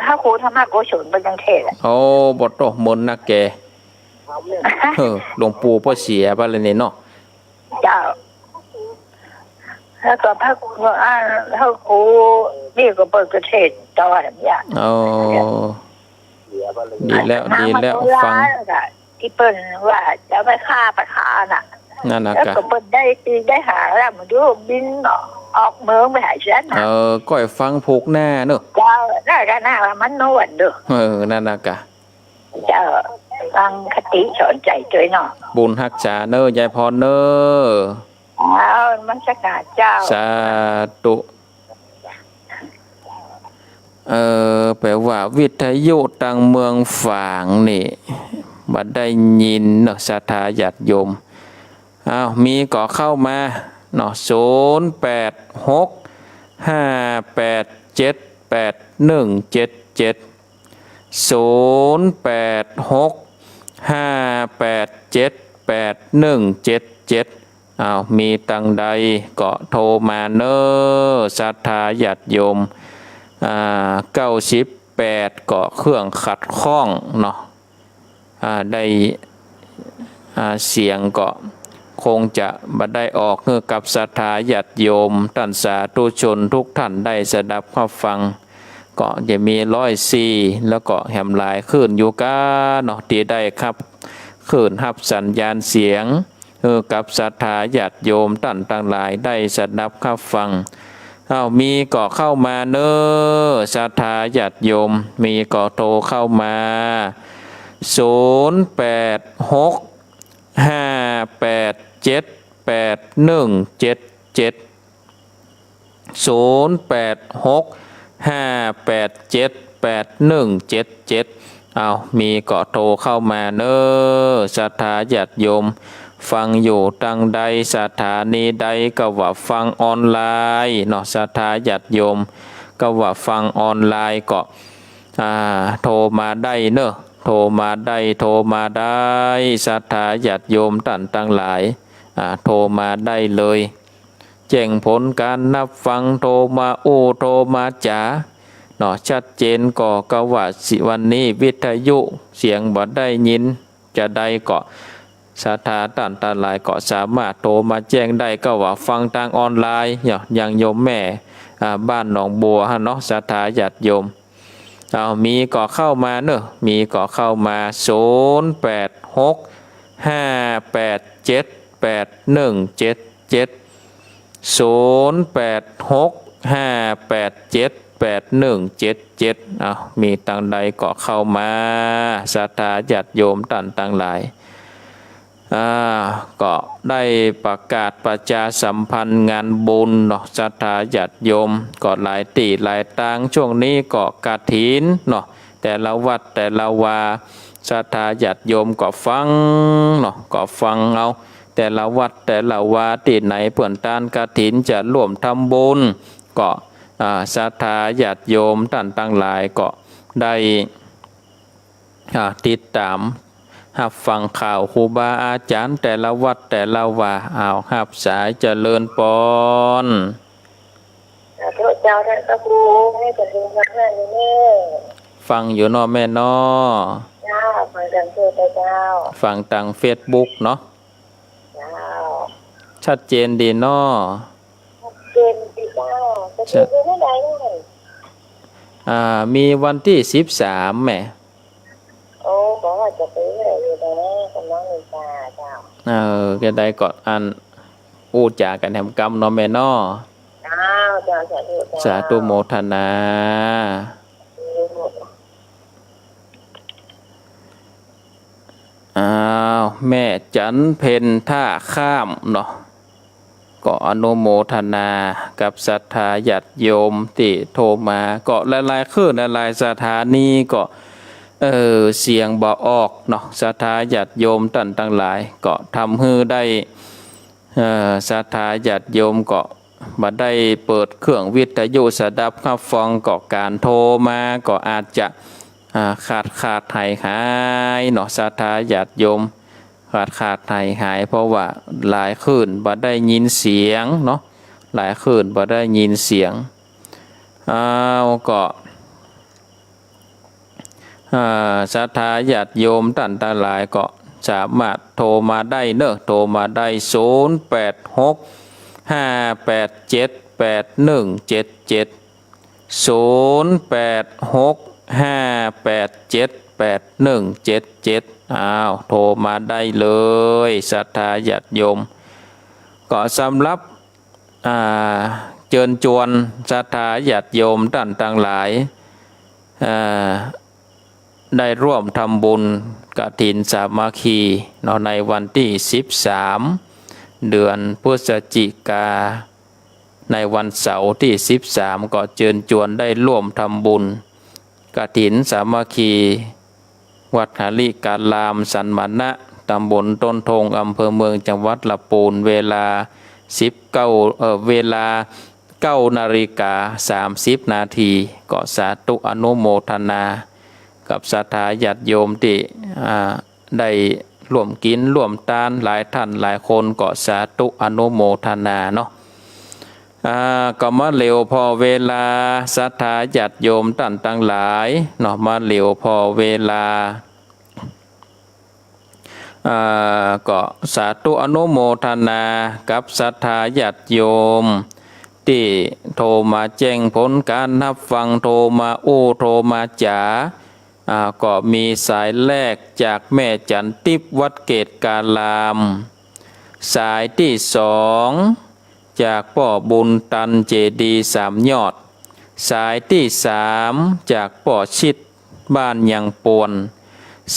พระครูธรรมโกศลเปิ้นยังเทศน์อะ โอ้ บ่โต้เหมินนักแก่ เออ หลวงปู่เปิ้นเสียไปแล้วนี่เนาะ เจ้า แล้วก็พระครู อ่า พระครูนี่ก็เปิ้นก็เทศน์ต๋อนเนี่ย อ๋อ ดีแล้ว ดีแล้ว ฟัง ตี้เปิ้นว่าจะไปฆ่าประธานน่ะ นั่นน่ะ แล้ว ก่า ก็เปิ้นได้ตี้ได้หาแล้ว บ่าเดินบินออกเมืองไปหาเสียนะ เออ ก้อยฟังผูกหน้าเนาะ เจ้า นั่นก็น่าว่ามันนวลเด้อ เออ นั่นน่ะก่า เจ้า ฟังคติสอนใจ๋ตวยเนาะ บุญฮักษาเน้อ ยายพรเน้อ อ้าว นมัสการเจ้า สาธุ เอ่อ แป๋ว่าวิทยุตังเมืองฝางนี่ บ่ได้ยินเนาะ ศรัทธาญาติโยม อ้าว มีก่อเข้ามาเนาะ ศูนย์แปดหก ห้าแปดเจ็ดแปดหนึ่งเจ็ดเจ็ด ศูนย์แปดหกห้าแปดเจ็ดแปดหนึ่งเจ็ดเจ็ด อ้าว มีตังใดก็โทรมาเน่อ ศรัทธาญาติโยม อ่า เก้าสิบแปดก็เครื่องขัดข้องเนาะ อ่า ได้ อ่า เสียงก็คงจะบ่ได้ออกหื้อกับศรัทธาญาติโยมต้านสาธุชนทุกท่านได้สดับฮับฟัง ก็จะมีร้อยสี่ แล้วก็แหมหลายคลื่นอยู่ก้าเนาะ ตี้ได้ฮับคลื่นฮับสัญญาณเสียง หื้อกับศรัทธาญาติโยมต้านตังหลายได้สดับฮับฟัง อ้าว มีก็เข้ามาเน่อ ศรัทธาญาติโยม มีก็โทรเข้ามา ศูนย์แปดหกห้าแปดเจ็ดแปดหนึ่งเจ็ดเจ็ด ศูนย์แปดหกห้าแปดเจ็ดแปดหนึ่งเจ็ดเจ็ด อ้าว มีก็โทรเข้ามาเน่อ ศรัทธาญาติโยม ฟังอยู่ตังใด สถานีใด ก็ว่าฟังออนไลน์เนาะ ศรัทธาญาติโยม ก็ว่าฟังออนไลน์ก็ อ่า โทรมาได้เน่อ โทรมาได้ โทรมาได้ ศรัทธาญาติโยมต้านตังหลาย อ่า โทรมาได้เลย แจ้งผลการฮับฟัง โทรมาอู้ โทรมาจ๋าเนาะ ชัดเจนก็ ก็ว่าสิ วันนี้วิทยุเสียงบ่ได้ยิน จะใดก็ ศรัทธาต้านตังหลายก็สามารถโทรมาแจ้งได้ ก็ว่าฟังตางออนไลน์เนาะ อย่างโยมแม่ อ่า บ้านหนองบัวหั้นเนาะ ศรัทธาญาติโยม อ้าว มีก็เข้ามาเน่อ มีก็เข้ามา ศูนย์แปดหกห้าแปดเจ็ดแปดหนึ่งเจ็ดเจ็ด ศูนย์แปดหกห้าแปดเจ็ดแปดหนึ่งเจ็ดเจ็ด อ้าว มีตังใดก็เข้ามา ศรัทธาญาติโยมต้านตังหลาย อ่า ก็ได้ประกาศประชาสัมพันธ์งานบุญเนาะ ศรัทธาญาติโยม ก็หลายตี้หลายตาง ช่วงนี้ก็กฐินเนาะ แต่ละวัดแต่ละวา ศรัทธาญาติโยมก็ฟังเนาะ ก็ฟังเอา แต่ละวัดแต่ละวาตี้ไหนเปิ้นตานกฐินจะร่วมทำบุญ ก็ อ่า ศรัทธาญาติโยมต้านตังหลายก็ได้ อ่า ติดต๋ามฮับฟังข่าวครูบาอาจ๋ารย์แต่ละวัดแต่ละวา อ้าว ฮับสาย เจริญปอน สาธุเจ้า ต้านพระครู หื้อเจริญพรเน่อ ฟังอยู่เนาะแม่เนาะ เจ้า ฟังตางเฟซเจ้า ฟังตางเฟซบุ๊กเนาะ เจ้า ชัดเจนดีเนาะ ชัดเจนดีเจ้า จะไป ชัด เจอเมื่อใดเนี่ย อ่า มีวันตี้สิบสามแหม โอ้ ก็ว่าจะไปเมื่อใดอยู่นะ กำลังมีตาเจ้า เออ จะใดก็อันอู้จ๋ากั๋นแหมกำเนาะแม่เนาะ เจ้า เจ้า สาธุเจ้า สาธุโมทนา สาธุ อ้าว แม่จันเพ็ญท่าข้ามเนาะ ก็อนุโมทนากับศรัทธาญาติโยมตี้โทรมา ก็หลายๆคลื่นหลายๆสถานีก็ เออ เสียงบ่ออกเนาะ ศรัทธาญาติโยมต้านตังหลาย ก็ทำหื้อได้ เอ่อ ศรัทธาญาติโยมก็บ่ได้เปิดเครื่องวิทยุสดับฮับฟัง ก็ก๋านโทรมาก็อาจจะ อ่า ขาดขาดหายหายเนาะ ศรัทธาญาติโยม ขาดขาดหายหาย เพราะว่าหลายคลื่นบ่ได้ยินเสียงเนาะ หลายคลื่นบ่ได้ยินเสียง อ้าว ก็ อ่า ศรัทธาญาติโยมต้านตังหลายก็สามารถโทรมาได้เนาะ โทรมาได้ ศูนย์แปดหกห้าแปดเจ็ดแปดหนึ่งเจ็ดเจ็ด ศูนย์แปดหกห้าแปดเจ็ดแปดหนึ่งเจ็ดเจ็ด อ้าว โทรมาได้เลย ศรัทธาญาติโยม ก็สำหรับ อ่า เจิญจวนศรัทธาญาติโยมต้านตังหลาย อ่า ได้ร่วมทำบุญกฐินสามัคคีเนาะ ในวันตี้สิบสาม เดือนพฤศจิกา ในวันเสาร์ตี้สิบสาม ก็เจิญจวนได้ร่วมทำบุญกฐินสามัคคี วัดหริการามสันมณะ ตำบลต้นทง อำเภอเมือง จังหวัดลำพูน เวลาสิบเก้า เอ่อ เวลา เก้านาฬิกาสามสิบนาที ก็สาธุอนุโมทนากับศรัทธาญาติโยมตี้ อ่า ได้ร่วมกิ๋นร่วมตานหลายต้านหลายคน ก็สาธุอนุโมทนาเนาะ อ่า ก็มาเหลียวผ่อเวลาศรัทธาญาติโยมต้านตังหลายเนาะ มาเหลียวผ่อเวลา อ่า ก็สาธุอนุโมทนากับศรัทธาญาติโยม ตี้โทรมาแจ้งผลก๋านฮับฟัง โทรมาอู้ โทรมาจ๋า อ่า ก็มีสายแรกจากแม่จั๋นติ๊บวัดเกตุการาม สายตี้สองจากป้อบุญตันเจดีย์สามยอด สายตี้สามจากป้อชิดบ้านยางปวน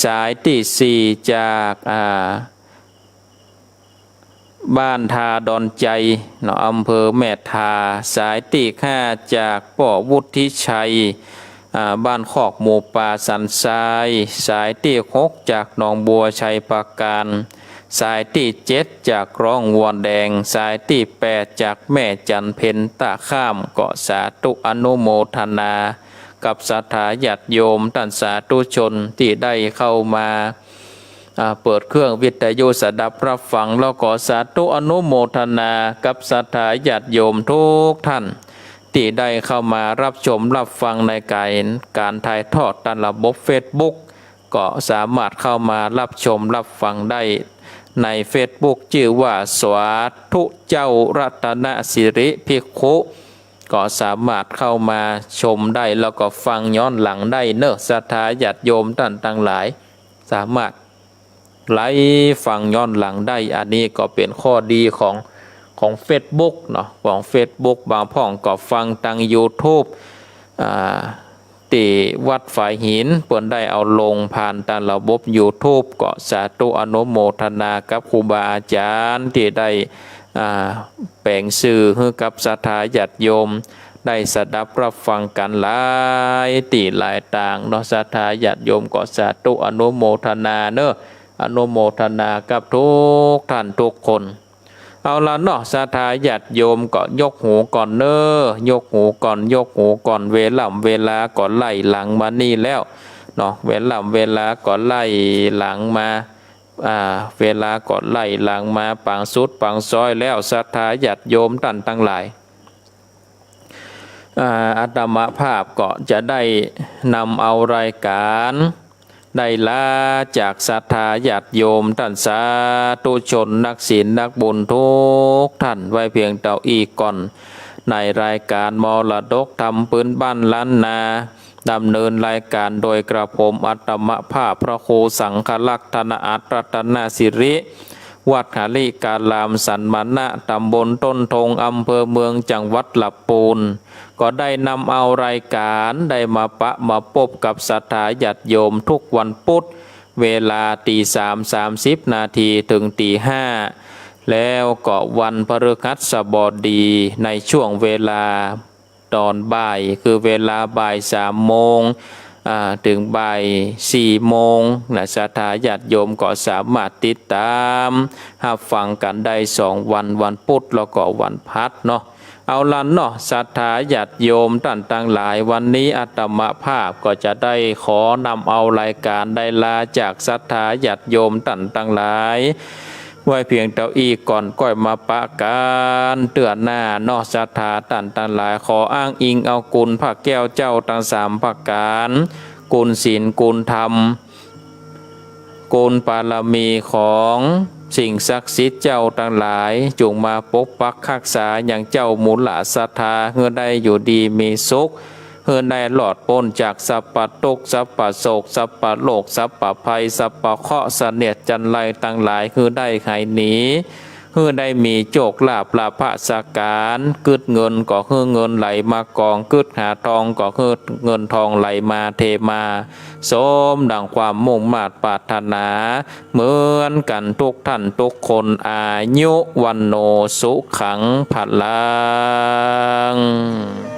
สายตี้สี่จาก อ่า บ้านทาดอนใจ๋เนาะ อำเภอแม่ทา สายตี้ห้าจากป้อวุฒิชัย อ่า บ้านคอกหมูป่าสันทราย สายตี้หกจากหนองบัวชัยปราการ สายตี้เจ็ดจากร้องวัวแดง สายตี้แปดจากแม่จั๋นเพ็ญต้าข้าม ก็สาธุอนุโมทนากับศรัทธาญาติโยมต้านสาธุชนตี้ได้เข้ามา อ่า เปิดเครื่องวิทยุสดับฮับฟัง แล้วก็สาธุอนุโมทนากับศรัทธาญาติโยมทุกต้าน ตี้ได้เข้ามาฮับชมฮับฟังในก๋าน ก๋านถ่ายทอดต้านระบบเฟซบุ๊ก ก็สามารถเข้ามาฮับชมฮับฟังได้ในเฟซบุ๊ก จื้อว่าสาธุเจ้ารัตนสิริภิกขุ ก็สามารถเข้ามาชมได้ แล้วก็ฟังย้อนหลังได้เนาะ ศรัทธาญาติโยมต้านตังหลาย สามารถไลฟ์ฟังย้อนหลังได้ อันนี้ก็เป๋นข้อดีของ ของเฟซบุ๊กเนาะ ของเฟซบุ๊ก บางพ่องก็ฟังตางยูทูบ อ่า ตี้วัดฝายหิน เปิ้นได้เอาลงผ่านตางระบบยูทูบ ก็สาธุอนุโมทนากับครูบาอาจ๋ารย์ตี้ได้ อ่า แป๋งสื่อหื้อกับศรัทธาญาติโยม ได้สดับฮับฟังกั๋นหลายตี้หลายตางเนาะ ศรัทธาญาติโยมก็สาธุอนุโมทนาเนาะ อนุโมทนากับทุกต้านทุกคน เอาละเนาะ ศรัทธาญาติโยมก็ยกหูก่อนเนาะ ยกหูก่อน ยกหูก่อน เวล่ำเวลาก็ไล่หลังมานี่แล้วเนาะ เวล่ำเวลาก็ไล่หลังมา อ่า เวลาก็ไล่หลังมาปางสุดปางซ้อยแล้ว ศรัทธาญาติโยมต้านตังหลาย อ่า อาตมาภาพก็จะได้นำเอารายก๋าน ได้ลาจากศรัทธาญาติโยมต้านสาธุชนนักศีลนักบุญทุกต้านไว้เพียงเต้าอี้ก่อน ในรายก๋านมรดกธรรมปื้นบ้านล้านนา ดำเนินรายก๋านโดยกระผมอาตมาภาพพระครูสังฆลักษณะอัตรัตนสิริ วัดหริการามสันมณะ ตำบลต้นทง อำเภอเมือง จังหวัดลำปูน ก็ได้นำเอารายก๋านได้มาปะมาปบกับศรัทธาญาติโยมทุกวันพุธ เวลาตีสามสามสิบนาทีเถิงตีห้า แล้วก็วันพฤหัสบดีในช่วงเวลา ต๋อนบ่าย คือเวลาบ่ายสามโมง อ่า เถิงบ่ายสี่โมงนะ ศรัทธาญาติโยมก็สามารถติดตามฮับฟังกั๋นได้สองวัน วันพุธแล้วก็วันพฤหัสเนาะ เอาละเนาะ ศรัทธาญาติโยมต้านตังหลาย วันนี้อาตมาภาพก็จะได้ขอนำเอารายก๋านได้ลาจากศรัทธาญาติโยมต้านตังหลาย ไว้เพียงเต้าอี้ก่อน ก้อยมาปะกั๋นเตื้อหน้าเนาะ ศรัทธาต้านตังหลาย ขออ้างอิงเอาคุณพระแก้วเจ้าตังสามประก๋าน คุณศีล คุณธรรม คุณบารมีของสิ่งศักดิ์สิทธิ์เจ้าตังหลาย จุ่งมาปกปักฮักษายังเจ้าหมู่หล้าศรัทธา หื้อได้อยู่ดีมีสุข หื้อได้รอดป๊นจากสัพพะตุ๊กข์ สัพพะโศก สัพพะโรค สัพพะภัย สัพพะเคราะห์เสนียดจัญไรตังหลาย หื้อได้หายหนี หื้อได้มีโจคลาภ ลาภะสก๋าน กึ๊ดเงินก็หื้อเงินไหลมากอง กึ๊ดหาทองก็หื้อเงินทองไหลมาเทมา สมดังความมุ่งมาดปรารถนา เหมือนกั๋นทุกต้านทุกคน อายุ วัณโณ สุขัง พลัง